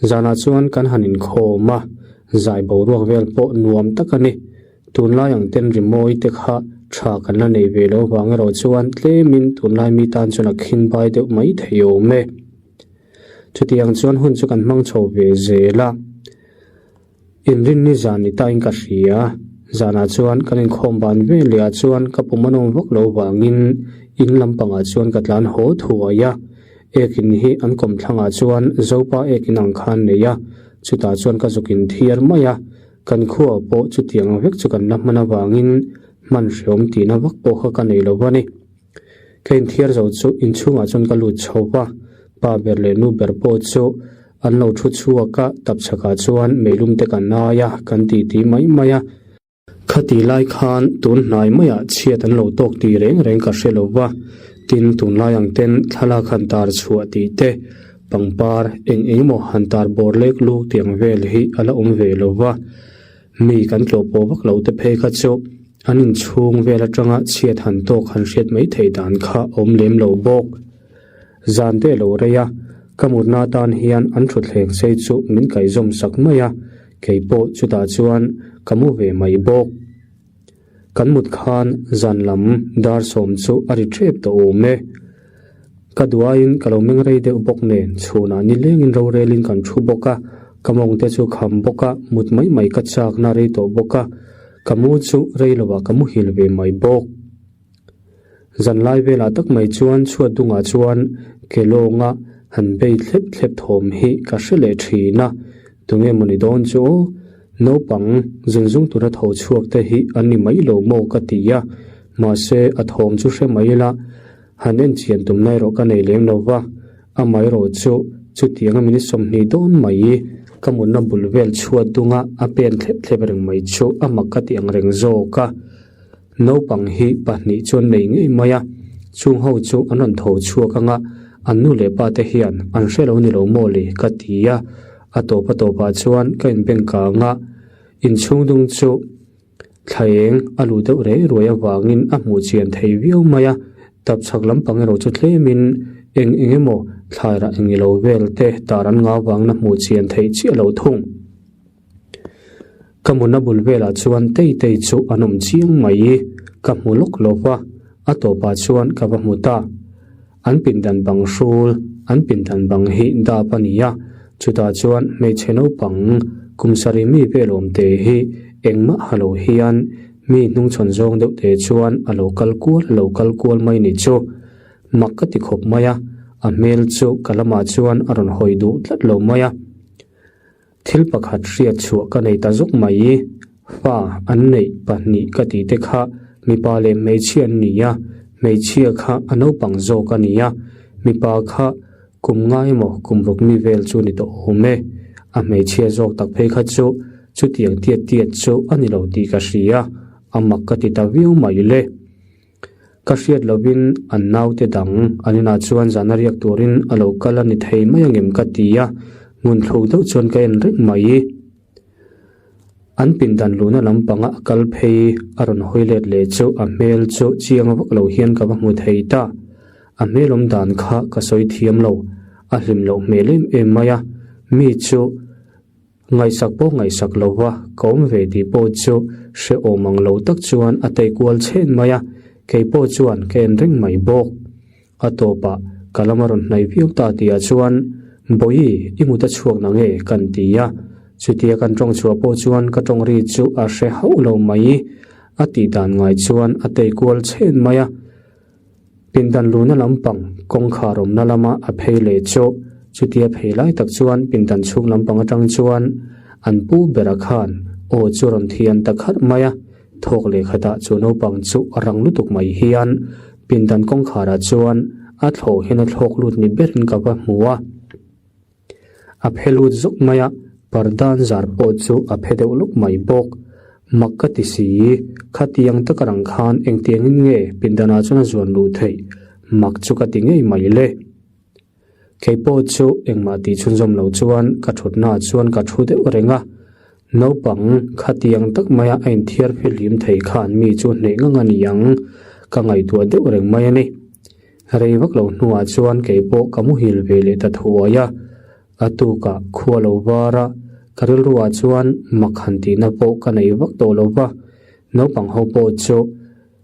Zanah chuan kan han inkhawm a, zai boruak vel pawh nuam tak a ni. Tunlai ang ten rimawi te kha tha kan la nei ve lo vang erawh chuan tlemin tunlai mi tan chuan a khinbai deuh mai thei awm e. Chutiang chuan hun chu kan hmang chho ve zel a. Inrinni zan ni tain ka hria. Zanah chuan kan inkhawm ban ve leh ah chuan ka pum a nawm vak lo vangin in lampangah chuan ka tlan haw thuai a. Ekin hi an kawmthlangah chuan Zopa ekin ang khan nei a, chutah chuan ka zuk inthiar mai a. Kan khuaah pawh chutiang vek chu kan la hman avangin hman hreawm tihna vak pawh kha ka nei lo va ni. Ka inthiar zo chu inchhungah chuan ka lut chho va, pa ber leh nu ber pawh chu an lo thu chhuak a, tapchhakah chuan meilum te kan ai a, kan titi mai mai a. Khati lai khan tun hnai maiah chhiat an lo tawk tih reng reng ka hre lo va, tin tunlai ang ten thlalak han tar chhuah tih te, pangpar eng eng emaw han tar bawr lek luk tih ang vel hi a la awm ve lo va. Mi kan tlawh pawh vak lo te phei kha chu an inchhung vel atanga chhiat han tawk han hriat mai theih dan kha awm lem lo bawk. Zan te lo rei a, ka mutna atan hian an thutthleng sei chu min kaihzawm sak mai a, kei pawh chutah chuan ka mu ve mai bawk. Kan mut khan zan lam dar sawm chu a ri tep tawh awm e. Ka duaiin ka lo meng rei deuh bawk nen chhunah nilengin rorelin kan thu bawk a, ka mawng te chu kham bawk a, mut mai mai ka chakna rei tawh bawk a, ka mu chu rei lovah ka muhil ve mai bawk. Zanlai velah tak mai chuan chhuat dungah chuan ke lawnga han bei thlep thlep thawm hi ka hre leh thin a, tunge mawni dawn chu aw, naupang zunzung tura tho chhuak te hi an ni mai lo maw ka ti a, mahse a thawm chu hre mai ila han en chian tumna erawh ka nei lem lo va, amaherawh chu chutianga minute 20 dawn mai ka mutna bul vel chhuat dunga a pen thlep thlep reng mai chu a mak ka ti ang reng zawk a. Naupang hi pahnih chuan nei ngei mai a, chung ho chu an rawn tho chhuak ang a, an nu leh pa te hian an hre lo ni lo maw le ka ti a, a tawp a tawpah chuan ka inbeng kang a, inchhung dung chu thlaeng a luh deuh rei ruai avangin a hmuh chian thei viau mai a, tapchhak lampang erawh chu tlemin eng eng emaw thlairah eng ilo vel te tar an ngau vangin a hmuh chian theih chiah lo thung. Ka mutna bul velah chuan tei tei chu an awm chiang mai. Ka hmu lawk lo va, a tawpah chuan ka va hmu ta. An pindan bang hrul, an pindan bang hi dap a ni a, chutah chuan hmeichhe naupang kum sarih mi vel awm te hi engmah ha lo hian mi hnungchhawn zawng deuh te chuan a lo kal kual a lo kal kual mai ni chu. Mak ka ti khawp mai a, a hmel chu ka lamah chuan a rawn hawi duh tlat lo mai a. Thil pakhat hriat chhuah ka nei ta zawk mai. Fa an neih pahnih ka tih te kha mipa leh hmeichhia an ni a, hmeichhia kha a naupang zawk a ni a, mipa kha kum nga emaw kum ruk mi vel chu ni tawh awm e. A hmeichhia zawk tak phei kha chu chutiang tiat tiat chu a ni lo tih ka hria, a mak ka ti ta viau mai le. Ka hriat lovin an naute dang an inah chuan zan a riak turin a lo kal a ni thei mai angem ka ti a, ngun thluk deuh chuan ka en reng mai. An pindan luhna lampanga a kal phei a rawn hawi let leh chu a hmel chu chiang vak lo hian ka va hmu thei ta. A hmel awm dan kha ka sawi thiam lo, a hlim loh hmel em em mai a, mi chu Ngaihsak pawh ngaihsak lo va, ka awm ve tih pawh chu hrehawm ang lo tak chuan a tei kual chhen mai a, kei pawh chuan ka en reng mai bawk. A tawpah Ka lam a rawn hnai viau ta tihah chuan, Bawihi, i mut a chhuak na nge? Kan ti a. Chutia kan tawng chhuah pawh chuan ka tawng ri chu a hre hauh lo mai. A tih dan ngai chuan a tei kual chhen mai a. Pindan luna lampang kawngkhar awmna lama a phei leh chu. Chutia phei lai tak chuan pindan chhung lampang atang chuan an pu bera khan aw chu rawn thian ta kharh mai a. Thawk leh khatah chu naupang chu a rang lutuk mai hian pindan kawngkharah chuan a thlawh hian a thlawk lut ni berin ka va hmu a. A phe lut zuk mai a, pardan zar pawh chu a phe deuh luk mai bawk. Mak ka ti si, khatiang taka rang khan engtiangin nge pindanah chuan a zuan luh theih? Mak chu ka ti ngei mai le. Kei pawh chu engmah tih chhunzawm lo chuan ka thutnaah chuan ka thu deuh reng a, naupang khatiang tak maia a inthiar fihlim thei khan mi chu hneh ngang a ni ang, ka ngaihtuah deuh reng mai a ni. Rei vak lo hnuah chuan kei pawh ka muhil ve leh ta thuai a, a tukah khua lo var a, ka rilruah chuan mak han tihna pawh ka nei vak tawh lo va, naupang ho pawh chu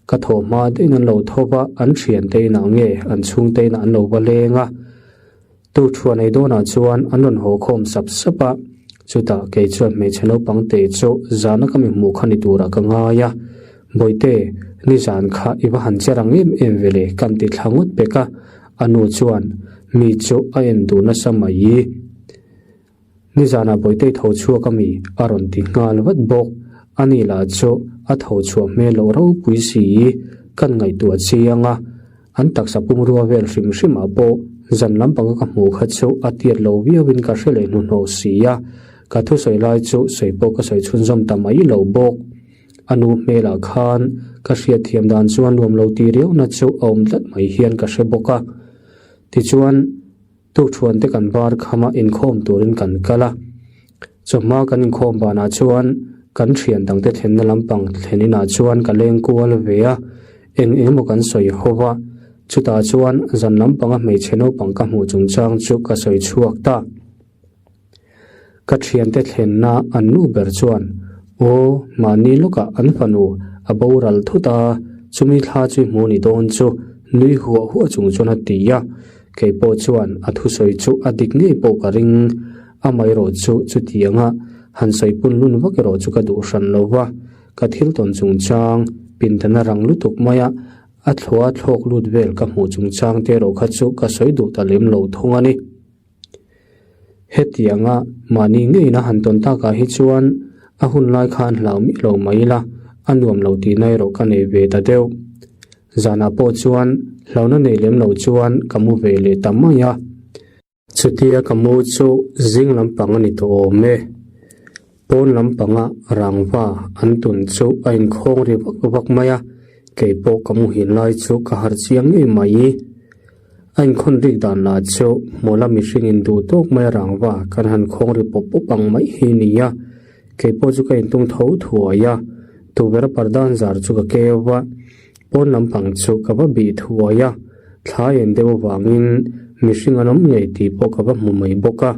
Ka thawh hma daih in an lo tho va, an thian te inah nge an chhung te inah an lo va leng a. Tu thuan ei dawnah chuan an rawn haw khawm sap sap a, chutah kei chuan hmeichhe naupang te chu zana ka mi hmuh kha ni turah ka ngai a. Bawihte, nizan kha i va han che rang em em ve le kan ti thla ngawt pek a, a nu chuan mi chu a en duh nasa mai. Nizanah Bawitei tho chhuak a mi a rawn ti nghal vat bawk. Ani lah chu a tho chhuah hmel loh ropui si kan ngaihtuah chiang a, an taksa pumrua vel hrim hrimah pawh zan lampanga ka hmuh kha chu a tiat lo viauin ka hre leh hnuhnawh si a, ka thusawi lai chu sawi pawh ka sawi chhunzawm ta mai lo bawk. A nu hmelah khan ka hriatthiam dan chuan nuam lo ti riauna chu a awm tlat mai hian ka hre bawk a. Tichuan. Tukṭhuan te kan bar kham a, inkhawm turin kan kal a. Chawhma kan inkhawm banah chuan kan ṭhian dangte thlenna lampang thlen inah chuan ka leng kual ve a, eng eng emaw kan sawi ho va. Chutah chuan zan lampanga hmeichhe naupang ka hmuh chungchang chu ka sawi chhuak ta. Ka thiante thlenna an nu ber chuan, Aw, mahni lawkah an fanu a boral thut a, chumi thla chu i hmu ni dawn chu, nui huah huah chung chuan a ti a. Kei pawh chuan a thusawi chu a dik ngei pawh ka ring. Amaherawh chu chutianga han sawi pun lun vak erawh chu ka duh hran lo va, ka thil tawn chungchang pindana rang lutuk maia a thlawha thlawk lut vel ka hmuh chungchang te erawh kha chu ka sawi duh ta lem lo thung a ni. Hetianga mahni ngeina han tawn takah hi chuan a hun lai khan hlau miah lo mai ila, a nuam lo tihna erawh ka nei ve ta deuh. Zanah pawh chuan hlauhna nei lem lo chuan ka mu ve leh ta mai a. Chutia ka mu chu zing lampang a ni tawh awm e. Pawn lampanga rangva an tun chu a inkhawng ri vak vak mai a, kei pawh ka muhil lai chu ka harh chiang ngei mai. A inkhawn rik dan lah chu hmawla mihring in duh tawk mai a rangva kan han khawng ri pawp pawp ang mai hi ni a, kei pawh chu ka intung tho thuai a, tukverh pardan zar chu ka keu va, pawn lampang chu ka va bih thuai a, thla en deuh avangin mihring an awm ngei tih pawh ka va hmu mai bawk a,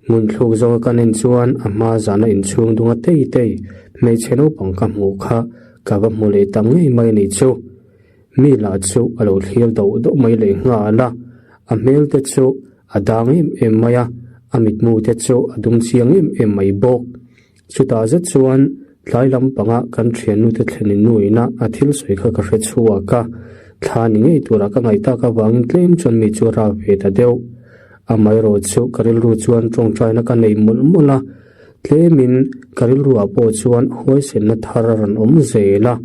ngunthluk zawnga kan en chuan a hma zana inchhung dunga tei tei hmeichhe naupang ka hmuh kha ka va hmu leh ta ngei mai a ni chu. Mi lah chu a lo thlir doh doh mai leh nghal a, a hmel te chu a dang em em mai a, a mitmu te chu a dum chiang em em mai bawk. Chutah zet chuan tlai lampanga kan thiannu te thlenin nuina a thil sawi kha ka hre chhuak a, thla ni ngei tura ka ngaih tak avangin tlem chuan mi chu a rap ve ta deuh. Amaherawh chu ka rilru chuan tawngtaina ka nei mawlh mawlh a, tlemin ka rilruah pawh chuan huaisenna thar a rawn awm zel a.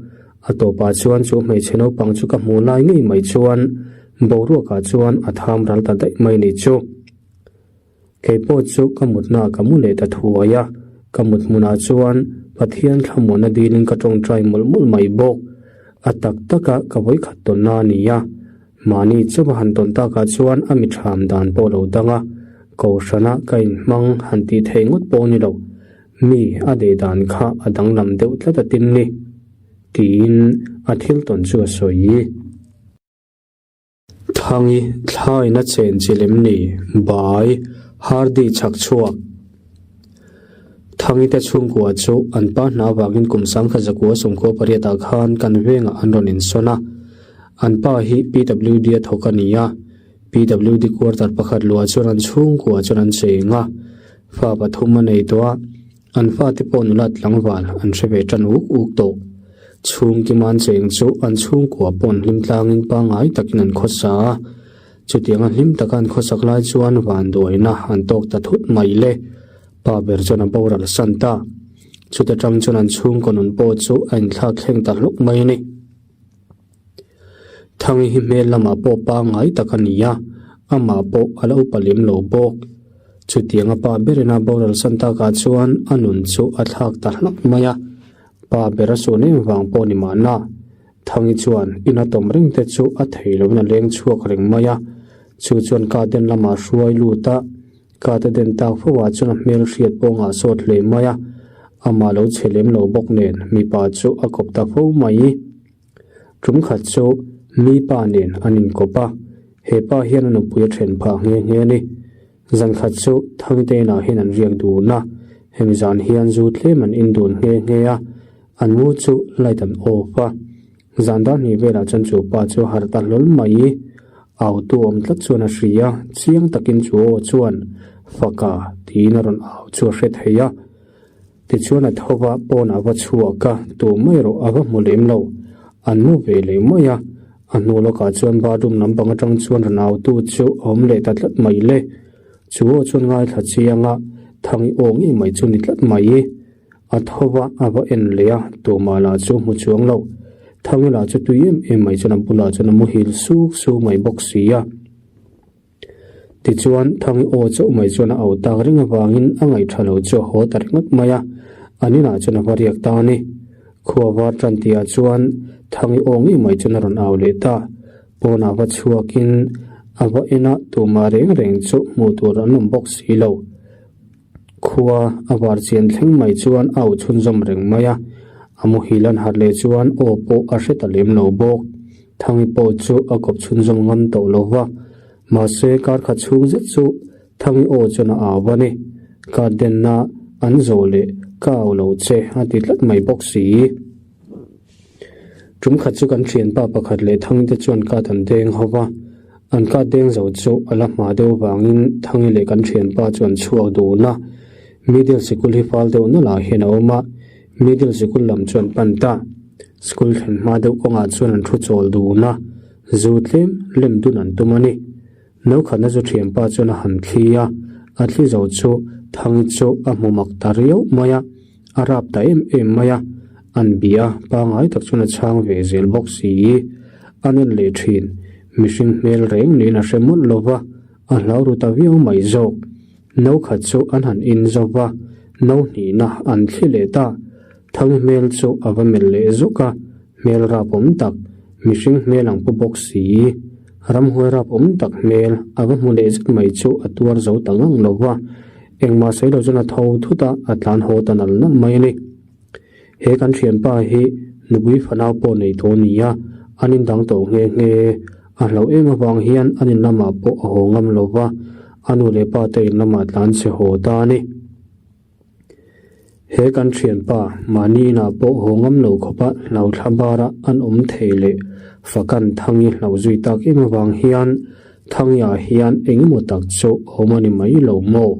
A tawpah chuan chu hmeichhe naupang chu ka hmuh lai ngei mai chuan boruakah chuan a tham ral ta daih mai ni chu. Kei pawh chu ka mutnaah ka mu leh ta thuai a, ka mut hmunah chuan Pathian thlamuanna dilin ka tawngtai mawlh mawlh mai bawk. A tak taka ka vawikhat tawnna a ni a, mahni chauha han tawn takah chuan a mi ṭham dan pawh lo dang a, kohhrana ka inhmang han tih theih ngawt pawh ni lo. Mi a deh dan kha a danglam deuh tlat a tin ni. Tiin a thil tawn chu a sawi. Thangi thlain a chen chi lem ni, Bai, Hardy chhak chhuak. Thangi te chhungkua chu an pa hna vangin kum sangkha zakua sawmkhua pariatah khan kan vengah an rawn insawn a. An pa hi PWD a thawk a ni a. PWD quarter pakhat luah chuan an chhungkua chuan an cheng a, fa pathum a nei tawh a, an fate pawh nula tlangval an hre ve tan uk uk tawh. Chhungkima an cheng chu an chhungkua pawh an hlim tlangin pangngai takin an khawsa a, chutianga hlim taka an khawsak lai chuan vanduaina an tawk ta thut mai le. Pa ber chuan a boral san ta. Chuta tang chuan an chhungkaw nun pawh chu a inthlak thleng ta hlawk mai a ni. Thangi hi hmel lamah pawh pangngai tak a ni a, amah pawh a la upa lem lo bawk. Chutianga pa berin a boral san takah chuan a nun chu a thlak ta hlak mai a, pa ber a suan em vang pawh ni mahna. Thangi chuan ina tawm reng te chu a thei loin a leng chhuak reng mai a, chu chuan garden lamah hruai lut a, Ka te den tak fo ah chuan a hmel hriat pawh ngah sawt hle mai a, amah lo chhe lem lo bawk nen mipa chu a kawp ta fo mai. Tum khat chu mi pa nen an inkawp a, he pa hian a nupui a then phah nghe nghe a ni. Zan khat chu Thangtein ah hian an riak dun a, hemi zan hian zu tlem an in dun nghe nghe a, an mu chu light an off a. Zan dar hnih velah chuan chu pa chu a harh ta hlawl mai. Au tu awm tlat chuan a hria, chiang takin chu aw chuan Faka tiin a rawn au chu a hre thei a. Tichuan a tho va, pawnah va chhuak a, tu mai erawh a va hmu lem lo. An mu ve leh mai a, a hnu lawkah chuan bathroom lampang atang chuan rawn au tu chu a awm leh ta tlat mai le. Chu aw chuan ngaithla chiang a, Thangi aw ngei mai chu ni tlat mai. A tho va, a va en leh a, tumah lah chu hmu chuang lo. Thangi lah chu tui em em mai chuan a bulah chuan a muhil suk suk mai bawk si a. Tichuan, Thangi aw chauh mai chuan a au tak reng avangin a ngaihṭha lo chu a haw ta ringawt mai a, an inah chuan a va riak ta a ni. Khua var ṭan tihah chuan Thangi aw ngei mai chuan a rawn au leh ta. Pawnah va chhuakin a va en a, tumah reng reng chu hmuh tur an awm bawk si lo. Khua a var chian thleng mai chuan a au chhunzawm reng mai a, a muhil an harh leh chuan aw pawh a hre ta lem lo bawk. Thangi pawh chu a kawp chhunzawm ngam tawh lo va, mahse kar khat chhung zet chu Thangi aw chuan a au a ni. Ka denna an zawh leh ka au lo che a ti tlat mai bawk si. Tum khat chu kan thianpa pakhat leh Thangi te chuan kat an deng ho va, an kat deng zo chu a la hma deuh vangin Thangi leh kan thianpa chu an chhuak dun a. Middle sikul hi fal deuh nalh ah hian a awm a, middle sikul lam chu an pan ta. School thlen hma deuh kawngah chuan an thu chawl dun a, zu tlem lem dun an tum a ni. No khatna chu thianpa chuan a han thli a, a thli zo chu Thangi chu a hmu mak ta riau mai a, a rap ta em em mai a, an bia pangai tak chuan a chhang ve zel bawk si. A nawn leh thin, mihring hmel reng niin a hre mawlh lo va, a hlau ru ta viau mai zawk. No khat chu an han in zo va, no hnihna an thli leh ta. Thangi hmel chu a va melh leh zuk a, hmel rap awm tak, mihring hmel ang pu bawk si. Ramhuai rap awm tak hmel a va hmu leh zet mai chu a tuar zo ta ngang lo va, engmah sawi lo chuan a tho thut a, a tlan haw ta nal nal mai a ni. He kan thianpa hi nupui fanau pawh nei tawh a ni a, an indang tawh nghe nghe. A hlauh em avang hian an in lamah pawh a haw ngam lo va, a nu leh pa te in lamah tlan chhe haw ta a ni. He kan thianpa mahni inah pawh haw ngam lo khawpa hlauthla bara an awm thei leh fakan Thangi hlauh zui tak em avang hian Thangi ah hian engemaw tak chu a awm a ni mai lo maw?